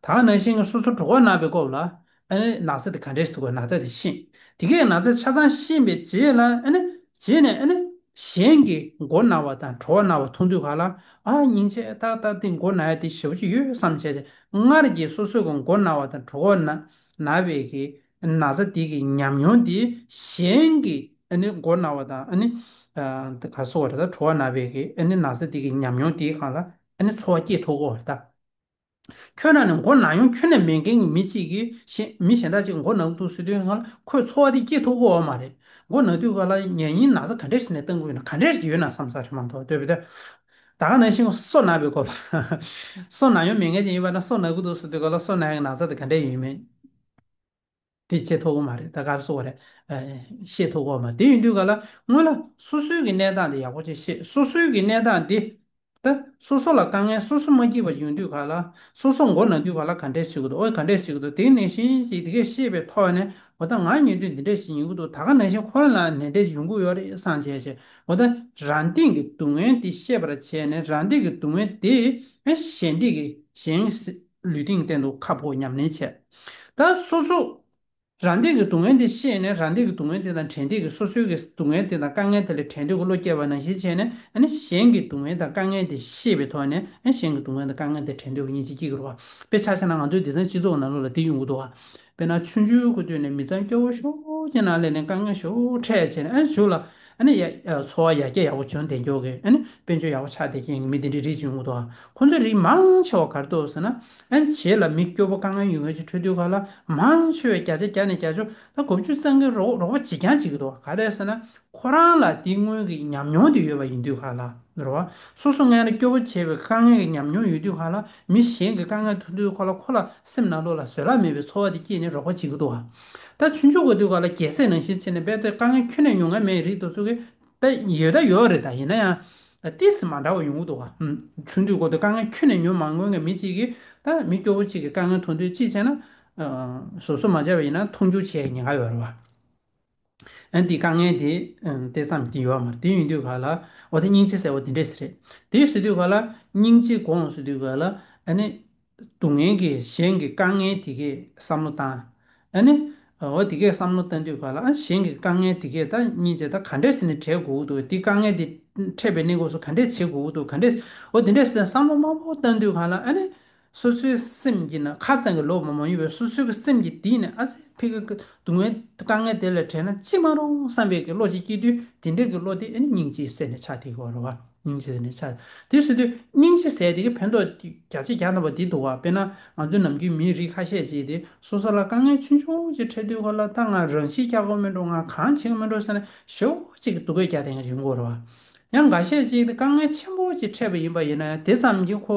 ད་ག་ནང་བཞིན་སོ་སོ་གྲོད་ཁོག་ན་བའི་སྐབས་ལ། ཨ་ནི་ན་ཚ་དེ་ག་འདྲས་འདུག་ན་ཚ་དེ་ཤེས། དེ་གའི་ན་ཚ་ཆ་ཚང་ཤེས་པའི་རྗེས་ལ། ཨ་ནི་རྗེས་ནས་ཨ་ནི་གཞན་གྱི་མགོ་ན་བ་དང་གྲོད་ཁོག་ན་བ་མཐོང་དུས་ག་ལ། ཨ། སྙིང་རྗེ། ད་ད་དེ་མགོ་ན་ཡ་དེ་ཞེ་པོ་ཅིག་ཡོད་བསམ་བྱས་བྱས། སྔར་གྱི་སོ་སོ་གི་མགོ་ན་བ་དང་གྲོད་ཁོག་ན་ན་བའི་གི་ན་ཚ་དེ་གི་ཉམས་མྱོང་དེ་གཞན་གྱི་ཨ་ནི་མགོ་ན་བ་དང་། ཨ་ནི། ཨ། ག་སོགས་རེད། ད་གྲོད་ཁོག་ན་བའི་གི་ཨ་ནི་ན་ཚ་དེ་གི་ཉམས་མྱོང་དེའི་སྒང་ལ་ཨ་ནི་ཚོར་བ་སྐྱེ་ཐུབ་ཀྱི་ཡོད་རེད་ད། ཁྱོད་རང་ནི་མགོ་ན་ཡོང་ཁྱོན་ནས་མེད་མཁན་གྱི་མི་གཅིག་གིས་གཞན་མི་གཞན་དག་ཅིག་མགོ་ན་གི་འདུག་ཟེར་དུས་སྒང་ལ་ཁོས་ཚོར་བ་དེ་སྐྱེ་ཐུབ་ཀྱི་ཡོད་མ་རེད། མགོ་ན་དུས་སྒང་ལ་ཉེ་ཉིན་ན་ཚ་ག་འདྲས་ཞིག་ནས་བཏང་གི་ཡོད་ན། ག་འདྲས་ཡོད་ན་བསམ་ས་རེད་མ་གཏོགས། འདོད་པ་དེ། ད་ག་ནང་བཞིན་སོ་ན་བའི་སྐབས་ལ། སོ་ན་ཡོང་མེད་མཁན་ཅིག་ཡིན་པ་ན། སོ་ན་གི་འདུག་ཟེར་དུས་སྒང་ལ་སོ་ན་ཡོང་གི་ན་ཚ་དེ་ག་འདྲས་ཡོད་མེད། དེ་བྱེད་ཐུབ་ཀྱི་མ་རེད། ད་ག་རེ་ཟེར་དགོས་རེད། ཨ། ཤེས་ཐུབ་ཀྱི་མ་རེད། དེ་ཡིན་དུས་ག་ལ་སྔོན་ལ་སོ་སོའི་གི་གནས་སྟངས་དེ་ཡག་པོ་ཅིག་ཤེས། སོ་སོའི་གི་གནས་སྟངས་དེ། ད་སོ་སོ་ལ་དཀའ་ངལ་སོ་སོ་མ་སྐྱེས་པ་ཡོང་དུས་ག་ལ། སོ་སོ་མགོ་ན་དུས་ག་ལ་ག་འདྲས་བྱེད་ཀྱི་འདུག་འོ་ག་འདྲས་བྱེད་ཀྱི་འདུག་དེ་ནང་བཞིན་ཅིག་དེ་གས་ཤེས་པའི་ཐོག་ནས། འོ་ད་ང་ཉེ་དུས་འདི་འདྲས་ཞིག་ཡོང་གི་འདུག་ད་ག་ནང་བཞིན་ཁོ་རང་ལ་ནི་འདྲས་ཡོང་གི་ཡོད་རེད་བསམ་བྱས་བྱས། འོ་ད་རང་སྟེང་གི་སྡུག་བསྔལ་དེ་ཤེས་པར་བྱས་ནས། རང་སྟེང་གི་སྡུག་བསྔལ་དེ་གཞན་སྟེང་གི་གཞན་ལུས་སྟེང་སྟེང་དུ་ཁ་ཕོག་ཉམས་ལེན་བྱས། ད་སོ་སོ་རང་སྟེང་གི་སྡུག་བསྔལ་དེ་ཤེས་ནས། རང་སྟེང་གི་སྡུག་བསྔལ་དེ་དང་བྲལ་འདོད་ཀྱི། སོ་སོའི་གི་སྡུག་བསྔལ་དེ་དང་དཀའ་ངལ་དེ་ལས་བྲལ་འདོད་ཀྱི་བློ་སྐྱེས་པ་ནང་བཞིན་བྱས་ནས། ཨ་ནི་གཞན་གྱི་སྡུག་བསྔལ་དང་དཀའ་ངལ་དེ་ཤེས་པའི་ཐོག་ནས། ཨ་ནི་གཞན་གྱི་སྡུག་བསྔལ་དང་དཀའ་ངལ་དེ་བྲལ་འདོད་ཀྱི་སྙིང་རྗེ་སྐྱེ་གི་རེད་བ། དཔེ་ཆ་བཞག་ན་ང་ཚོའི་དེང་སང་སྤྱི་ཚོགས་ནང་ལོགས་ལ་དེ་ཡོང་གི་འདུག་བ། དཔེར་ན་ཆུང་ཆུང་གི་དུས་ནས་མི་ཚང་སྐྱོ་བོ་ཤོག་ཅེ་ནང་ལས་ནས་དཀའ་ངལ་ཤོག་འཕྲད་བྱས་ནས་ཨ་ནི་གཞུག་ལ་ཨ་ནི་ཡ་ཡ་འཚོ་བ་ཡར་རྒྱས་ཡག་པོ་བྱུང་བསྡད་མགྱོགས་གི་ཨ་ནི་དཔལ་འབྱོར་ཡག་པོ་ཆགས་བསྡད་མཁན་གྱི་མི་དེ་འདྲའི་རིགས་ཅིག་ཡོང་གི་འདུག་ཁོ་ཚོའི་རིགས་མང་ཆེ་བ་ག་རེ་འདུག་ཟེར་ན། ཨ་ནི་རྗེས་ལ་མི་སྐྱོ་པོ་དཀའ་ངལ་ཡོད་མཁན་ཞིག་འཕྲད་དུས་ག་ལ་མང་ཆེ་བས་བརྒྱ་ཆ་བརྒྱ་ནས་བརྒྱ་ཆ་ད་དགུ་བཅུ་ཙམ་གྱི་རོགས་རོགས་པ་བྱེད་རྐྱང་བྱེད་ཀྱི་འདུག་ག་རེ་ཟེར་ན། ཁོ་རང་ལ་དེ་སྔོན་གྱི་ཉམས་མྱོང་དེ་ཡོད་པ་ཡིན་དུས་ག་ལ། རེད་བ། སོ་སོ་སྔོན་ལ་སྐྱོ་པོ་བྱས་པའི་དཀའ་ངལ་གྱི་ཉམས་མྱོང་ཡོད་དུས་ག་ལ་མི་གཞན་གྱི་དཀའ་ངལ་མཐོང་དུས་ག་ལ་ཁོ་ལ་སེམས་ནང་ལོགས་ལ་བཟོད་གླགས་མེད་པའི་ཚོར་བ་དེ་སྐྱེས་ནས་རོགས་པ་བྱེད་ཀྱི་འདུག་བ། ད་ཆུང་ཆུང་གི་དུས་ག་ལ་རྒྱལ་སྲས་ནང་བཞིན་བྱས་ནས་རྦད་དེ་དཀའ་ངལ་ཁྱོན་ནས་མྱོང་མཁན་མེད་རིགས་དེ་ཚོ་གི་ད་ཡོད་ད་ཡོད་རེད། ད་ཡིན་ན་ཡང་ཏིས་མ་འདྲ་བ་ཡོང་གི་འདུག་བ། ཆུང་དུས་གོ་དུས་དཀའ་ངལ་ཁྱོན་ནས་མྱོང་མ་མྱོང་གི་མི་གཅིག་གིས་ད་མི་སྐྱོ་པོ་གཅིག་གི་དཀའ་ངལ་མཐོང་དུས་གཅིག་བྱས་ན། བཟོ་བཟོ་མ་བྱས་པ་ཡིན་ན་མཐོང་ཆུང་བྱེད་ཉེན་ཁ་ཡོད་རེད་བ། ཨ་འདི་དཀའ་ངལ་དེ་ཨ་དེ་ཙམ་དེ་ཡོད་མ་རེད། དེ་ཡིན་དུས་ག་ལ་འོ་དེ་སྙིང་རྗེ་ཟེར་བ་དེ་འདྲས་རེད། དེ་ཟེར་དུས་ག་ལ་སྙིང་རྗེ་སྒོམ་ཟེར་དུས་ག་ལ་ཨ་ནི་སྡུག་བསྔལ་གྱི་གཞན་གྱི་དཀའ་ངལ་དེ་གའི་བསམ་བློ་བཏང་། ཨ་ནི་འོ་དེ་གའི་བསམ་བློ་བཏང་དུས་ག་ལ་ཨ་གཞན་གྱི་དཀའ་ངལ་དེ་གས་ད་སྙིང་རྗེ་ད་ག་འདྲས་ཟེར་ནས་བྲལ་དགོས་ཀྱི་འདུག་དེ་དཀའ་ངལ་དེ་འཕྲད་པའི་གནས་སྐབས་སུ་ག་འདྲས་བྱེད་དགོས་ཀྱི་འདུག་ག་འདྲས་འོ་དེ་འདྲས་ཟེར་བསམ་བློ་མང་པོ་བཏང་དུས་ག་ལ་ཨ་ནི། སོ་སོའི་སེམས་ཀྱི་ནང་ཁ་ཙམ་གྱི་བློ་མ་མ་ཡིན་པའི་སོ་སོའི་གི་སེམས་ཀྱི་གཏིང་ནས་ཨ་ཙི་ཕི་གི་སྡུག་བསྔལ་དཀའ་ངལ་དེ་ལས་བྲལ་ན་ཅི་མ་རུང་བསམ་པའི་གི་བློ་ཞིག་སྐྱེ་དུས་དེ་འདྲའི་གི་བློ་དེ་ཨ་ནི་སྙིང་རྗེའི་སེམས་ནས་ཆགས་བསྡད་ཀྱི་ཡོད་རེད་བ། སྙིང་རྗེའི་སེམས་ནས་ཆགས། དེ་ཟེར་དུས་སྙིང་རྗེ་ཟེར་དེ་གི་ཕན་ཐོགས་དེ་བརྒྱ་ཆ་བརྒྱ་ཐམ་པ་དེ་འདུག་བ། དཔེར་ན་ང་ཚོའི་ནམ་རྒྱུན་མིའི་རིགས་ཁ་ཤས་ཤིག་དེ་སོ་སོ་ལ་དཀའ་ངལ་ཆུང་ཆུང་ཅིག་འཕྲད་དུས་ག་ལ་ད་ང་རང་ཤི་རྒྱག་དགོས་མེད་འགྲོ། ང་གང་བྱེད་དགོས་མེད་འགྲོ་ཟེར་ནས་ཞེ་པོ་ཅིག་གི་སྡུག་སྐད་རྒྱག་བསྡད་མཁན་ཅིག་ཡོང་གི་ཡོད་རེད་བ། ཡང་འགའ་ཤས་ཅིག་དེ་དཀའ་ངལ་ཆེན་པོ་ཅིག་འཕྲད་པ་ཡིན་པ་ཡིན་ན་ཡང་དེ་ཙམ་གྱིས་ཁོ་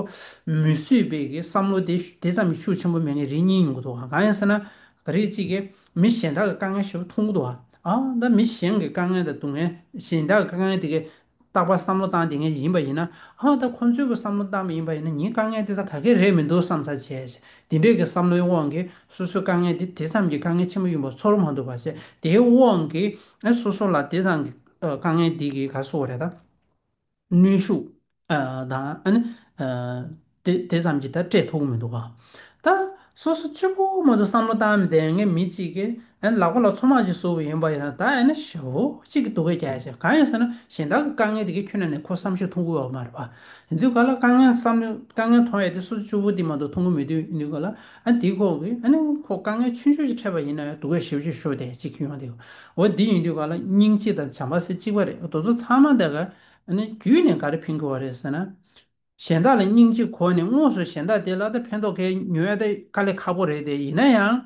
མི་བཟོད་པའི་གི་བསམ་བློ་དེ་དེ་ཙམ་གྱིས་ཤུགས་ཆེན་པོ་མེད་མཁན་རིགས་གཉིས་ཡོང་གི་འདུག་གང་ཡིན་ཟེར་ན། ག་རེ་གཅིག་གིས་མི་གཞན་དག་གི་དཀའ་ངལ་ཞེ་པོ་མཐོང་གི་འདུག་ཨ་ད་མི་གཞན་གྱི་དཀའ་ངལ་དང་སྡུག་བསྔལ་གཞན་དག་གི་དཀའ་ངལ་དེ་གའི་རྟག་པར་བསམ་བློ་བཏང་བསྡད་མཁན་ཡིན་པ་ཡིན་ན། ཨ་ད་ཁོང་ཚོའི་གི་བསམ་བློ་བཏང་བ་ཡིན་པ་ཡིན་ན་ངའི་དཀའ་ངལ་དེ་ད་ག་གེ་རེད་མི་འདུག་བསམ་ས་བྱས། དེ་འདྲས་ཀྱི་བསམ་བློའི་དབང་གིས་སོ་སོའི་དཀའ་ངལ་དེ་དེ་ཙམ་གྱི་དཀའ་ངལ་ཆེན་པོ་ཡིན་པ་ཚོར་མ་ཐུབ་པ་བྱས། དེའི་དབང་གིས་ཨ་སོ་སོ་ལ་དེ་ཙམ་གྱི་ཨ་དཀའ་ངལ་འདི་གི་ག་སོ་རེད་ད། གནོན་ཤུགས་ཨ་དང་ཨ་ནི་ཨ་དེ་དེ་ཙམ་གྱི་ད་སྤྲད་ཐུབ་ཀྱི་མི་འདུག་ག་ད་སོ་སོ་གཅིག་པོ་མ་གཏོགས་བསམ་བློ་བཏང་མི་བསྡད་མཁན་མི་གཅིག་གིས་ཨ་ནི་ལག་པ་ལ་ཚོད་མ་ཅིག་ཟུག་པ་ཡིན་པ་ཡིན་ན་ད་ཨ་ནི་ཞེ་པོ་གཅིག་གི་སྡུག་སྐད་རྒྱག་ཡ་ཞིག་གང་ཡིན་ཟེར་ན་གཞན་དག་གི་དཀའ་ངལ་དེ་གའི་ཁྱོན་ནས་ཁོ་བསམ་ཤེས་ཐུབ་ཀྱི་ཡོད་མ་རེད་པ། ཡིན་དུས་ག་ལ་དཀའ་ངལ་བསམ་བློ་དཀའ་ངལ་མཐོང་ཡ་དེ་སོ་སོ་གཅིག་པོ་དེ་མ་གཏོགས་མཐོང་གི་མེད་དུས་ཡིན་དུས་ག་ལ་ཨ་དེ་ཁོ་གིས་ཨ་ནི་ཁོ་དཀའ་ངལ་ཆུང་ཆུང་ཞིག་འཕྲད་པ་ཡིན་ན་ཡང་སྡུག་སྐད་ཞེ་པོ་ཅིག་ཤོར་བསྡད་ཅིག་ཡོང་དེ། འོ་འདི་ཡིན་དུས་ག་ལ་སྙིང་རྗེ་དང་བྱམས་པ་ཟེར་གཅིག་པ་རེད། དེ་ཚོ་ཚང་མ་དེ་ག་ཨ་ནི་རྒྱུད་ནས་ག་རེ་ཕན་གྱི་ཡོད་རེད་ཟེར་ན། གཞན་དག་ལ་སྙིང་རྗེ་གོ་ནས་དངོས་སུ་གཞན་དག་དེ་ལ་ད་ཕན་ཐོགས་གལ་ཉོ་ཡ་ད་དཀའ་ལས་ཁག་པོ་རེད་དེ། ཡིན་ན་ཡང་།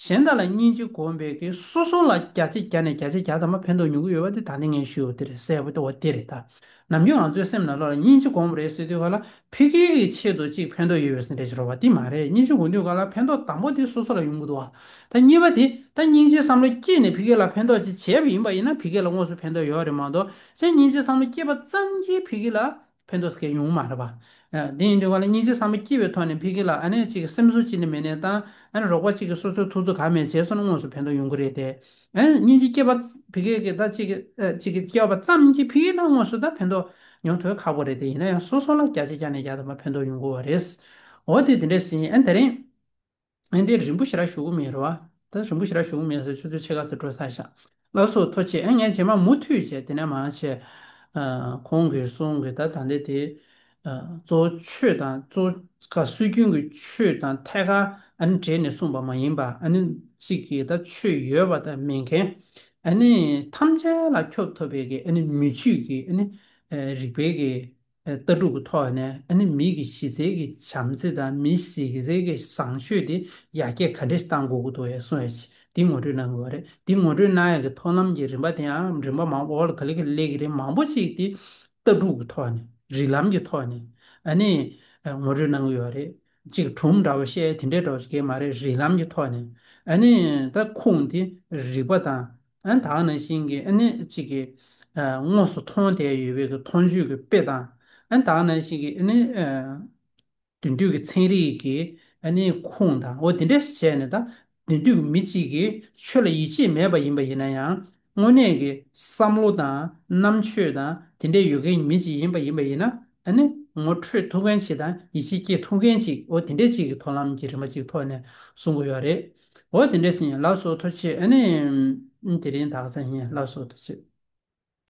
གཞན་དག་ལ་སྙིང་རྗེ་སྒོམ་པའི་གི་སོ་སོ་ལ་བརྒྱ་ཆ་བརྒྱ་ནས་བརྒྱ་ཆ་བརྒྱ་ཐམ་པ་ཕན་ཐོགས་ཉོ་གི་ཡོད་པ་དེ་ད་ནི་ངས་ཞུས་པ་དེ་རེད། གསལ་པོ་དེ་བ་དེ་རེད་ད། ནམ་རྒྱུན་ང་ཚོའི་སེམས་ནང་ལོགས་ལ་སྙིང་རྗེ་སྒོམ་རེད་ཟེར་དུས་ག་ལ་ཕ་གི་གི་ཆེད་དུ་ཅིག་ཕན་ཐོགས་ཡོད་པའི་སེམས་ཁྲལ་ཞིག་རོ་བ་དེ་མ་རེད། སྙིང་རྗེ་སྒོམ་དུས་ག་ལ་ཕན་ཐོགས་དང་པོ་དེ་སོ་སོ་ལ་ཡོང་གི་འདུག་བ། ད་གཉིས་པ་དེ་ད་སྙིང་རྗེ་བསམ་བློ་སྐྱེས་ནས་ཕ་གི་ལ་ཕན་ཐོགས་ཅིག་བྱས་པ་ཡིན་པ་ཡིན་ན་ཕ་གི་ལ་དངོས་སུ་ཕན་ཐོགས་ཡོད་རེད་མ་གཏོགས་ཅིག་སྙིང་རྗེ་བསམ་བློ་སྐྱེས་པ་ཙམ་གྱིས་ཕ་གི་ལ། ཕན་ཐོགས་སྐལ་ཡོང་མ་རེད་པ། ཨ་དེ་ཡིན་དུས་ག་ལ་སྙིང་རྗེ་བསམ་པ་སྐྱེས་པའི་ཐོག་ནས་ཕ་གི་ལ་ཨ་ནི་གཅིག་གི་སེམས་གསོ་གཅིག་ནས་མེད་ནས་དང་ཨ་ནི་རོགས་པ་གཅིག་གི་སོ་སོའི་ཐུགས་ཚོད་ག་མེད་བྱས་སོང་ན་དངོས་སུ་ཕན་ཐོགས་ཡོང་གི་རེད་དེ། ཨ་ནི་སྙིང་རྗེ་སྐྱེས་པ་ཕ་གི་གི་ད་གཅིག་གི་ཨ་གཅིག་གི་སྐྱེས་པ་ཙམ་གྱིས་ཕ་གི་ལ་དངོས་སུ་ད་ཕན་ཐོགས་ཡོང་ཐུབ་ཁག་པོ་རེད་དེ། ཡིན་ན་ཡང་སོ་སོ་ལ་བརྒྱ་ཆ་བརྒྱ་ནས་བརྒྱ་ཐམ་པ་ཕན་ཐོགས་ཡོང་གི་ཡོད་རེད། འོ་དེ་དེ་འདྲས་ཟིན་ཨ་ནི་དེ་རིང་། ཨ་འདི་རིང་པོ་ཞེ་དྲག་ཞུ་གི་མེད་རེད་བ། ད་རིང་པོ་ཞེ་དྲག་ཞུ་གི་མེད་ཟེར་ཆུ་ཚོད་ཕྱེད་ཀ་ཙམ་འགྲོ་ཚར་ཤག་ལགས་སོ་ཐུགས་རྗེ་ཆེ། ཨ་ངས་རྗེས་མ་མུ་མཐུད་བྱས་དེ་ནས་མར་བྱས། ཨ་ཁོང་གིས་གསུང་གི་ད་ད་འདི་དེ། ཨ་གཙོ་བོ་ཆོས་དང་གཙོ་བོ་ག་སྲོལ་རྒྱུན་གྱི་ཆོས་དང་ཐད་ཀར་ཨ་ནི་འབྲེལ་ནས་གསུངས་པ་མ་ཡིན་པ། ཨ་ནི་གཅིག་གིས་ད་ཆོས་ཡོད་པ་དང་མེད་མཁན། ཨ་ནི་ཐམས་ཅད་ལ་ཁྱབ་ཐུབ་པའི་གི་ཨ་ནི་མི་ཆོས་ཀྱི་ཨ་ནི་རིག་པའི་གི་ལྟ་གྲུབ་ཀྱི་ཐོག་ནས་ཨ་ནི་མི་གི་གཞི་རྩའི་གི་བྱམས་བརྩེ་དང་མི་གཞི་རྩའི་གི་བཟང་སྤྱོད་དེ་ཡར་རྒྱས་ག་འདྲས་ཤིག་གཏང་དགོས་ཀྱི་འདུག་ཡ་གསུངས་ཡ་ཆེ་འདི་ངོ་སྤྲོད་གནང་དགོས་པ་རེད། འདི་ངོ་སྤྲོད་གནང་ཡ་གི་ཐབས་ལམ་གྱི་རིམ་པ་དེ་ཡང་རིམ་པ་མང་པོ་ལ་ག་ལེ་ག་ལེ་གི་རེད། མང་པོ་ཅིག་དེ་ལྟ་གྲུབ་ཀྱི་ཐོག་ནས་རིགས་ལམ་གྱི་ཐོག་ནས་ཨ་ནི་ངོ་སྤྲོད་གནང་གི་ཡོད་རེད། གཅིག་སྒྲུང་འདྲ་བོ་བཤད་དེ་འདྲའི་འདྲ་བོ་ཞིག་གས་མ་རེད། རིགས་ལམ་གྱི་ཐོག་ནས་ཨ་ནི་ད་ཁུངས་དེ་རིགས་པ་དང་ཨ་ནི་ད་ག་ནང་བཞིན་གྱི་ཨ་ནི་གཅིག་གི་དངོས་སུ་མཐོང་བསྡད་ཡོད་པའི་གི་མཐོང་ཆོས་ཀྱི་དཔེ་དང་ཨ་ནི་ད་ག་ནང་བཞིན་གྱི་ཨ་ནི་དེང་དུས་ཀྱི་ཚན་རིག་གི་ཨ་ནི་ཁུངས་དང་འོ་དེ་འདྲ་ཞིག་བྱས་ནས་ད་དེང་དུས་ཀྱི་མི་གཅིག་གིས་ཆོས་ལ་ཡིད་ཆེས་མེད་པ་ཡིན་པ་ཡིན་ན་ཡང་དངོས་གནས་ཀྱི་བསམ་བློ་དང་རྣམ་དཔྱོད་དང་དེ་འདྲ་ཡོད་མཁན་མི་གཅིག་ཡིན་པ་ཡིན་པ་ཡིན་ན། ཨ་ནི་ངོ་འཕྲོད་ཐུབ་མཁན་ཅིག་དང་ཡིད་ཆེས་སྐྱེ་ཐུབ་མཁན་ཅིག་འོ་དེ་འདྲ་ཅིག་གི་ཐབས་ལམ་གྱི་རིམ་པ་ཅིག་ཐོག་ནས་གསུང་གི་ཡོད་རེད། འོ་དེ་འདྲ་ཟིན་ལགས་སོ་ཐུགས་རྗེ་ཆེ། ཨ་ནི་དེ་རིང་ད་ག་ཚོད་ཡིན། ལགས་སོ་ཐུགས་རྗེ་ཆེ།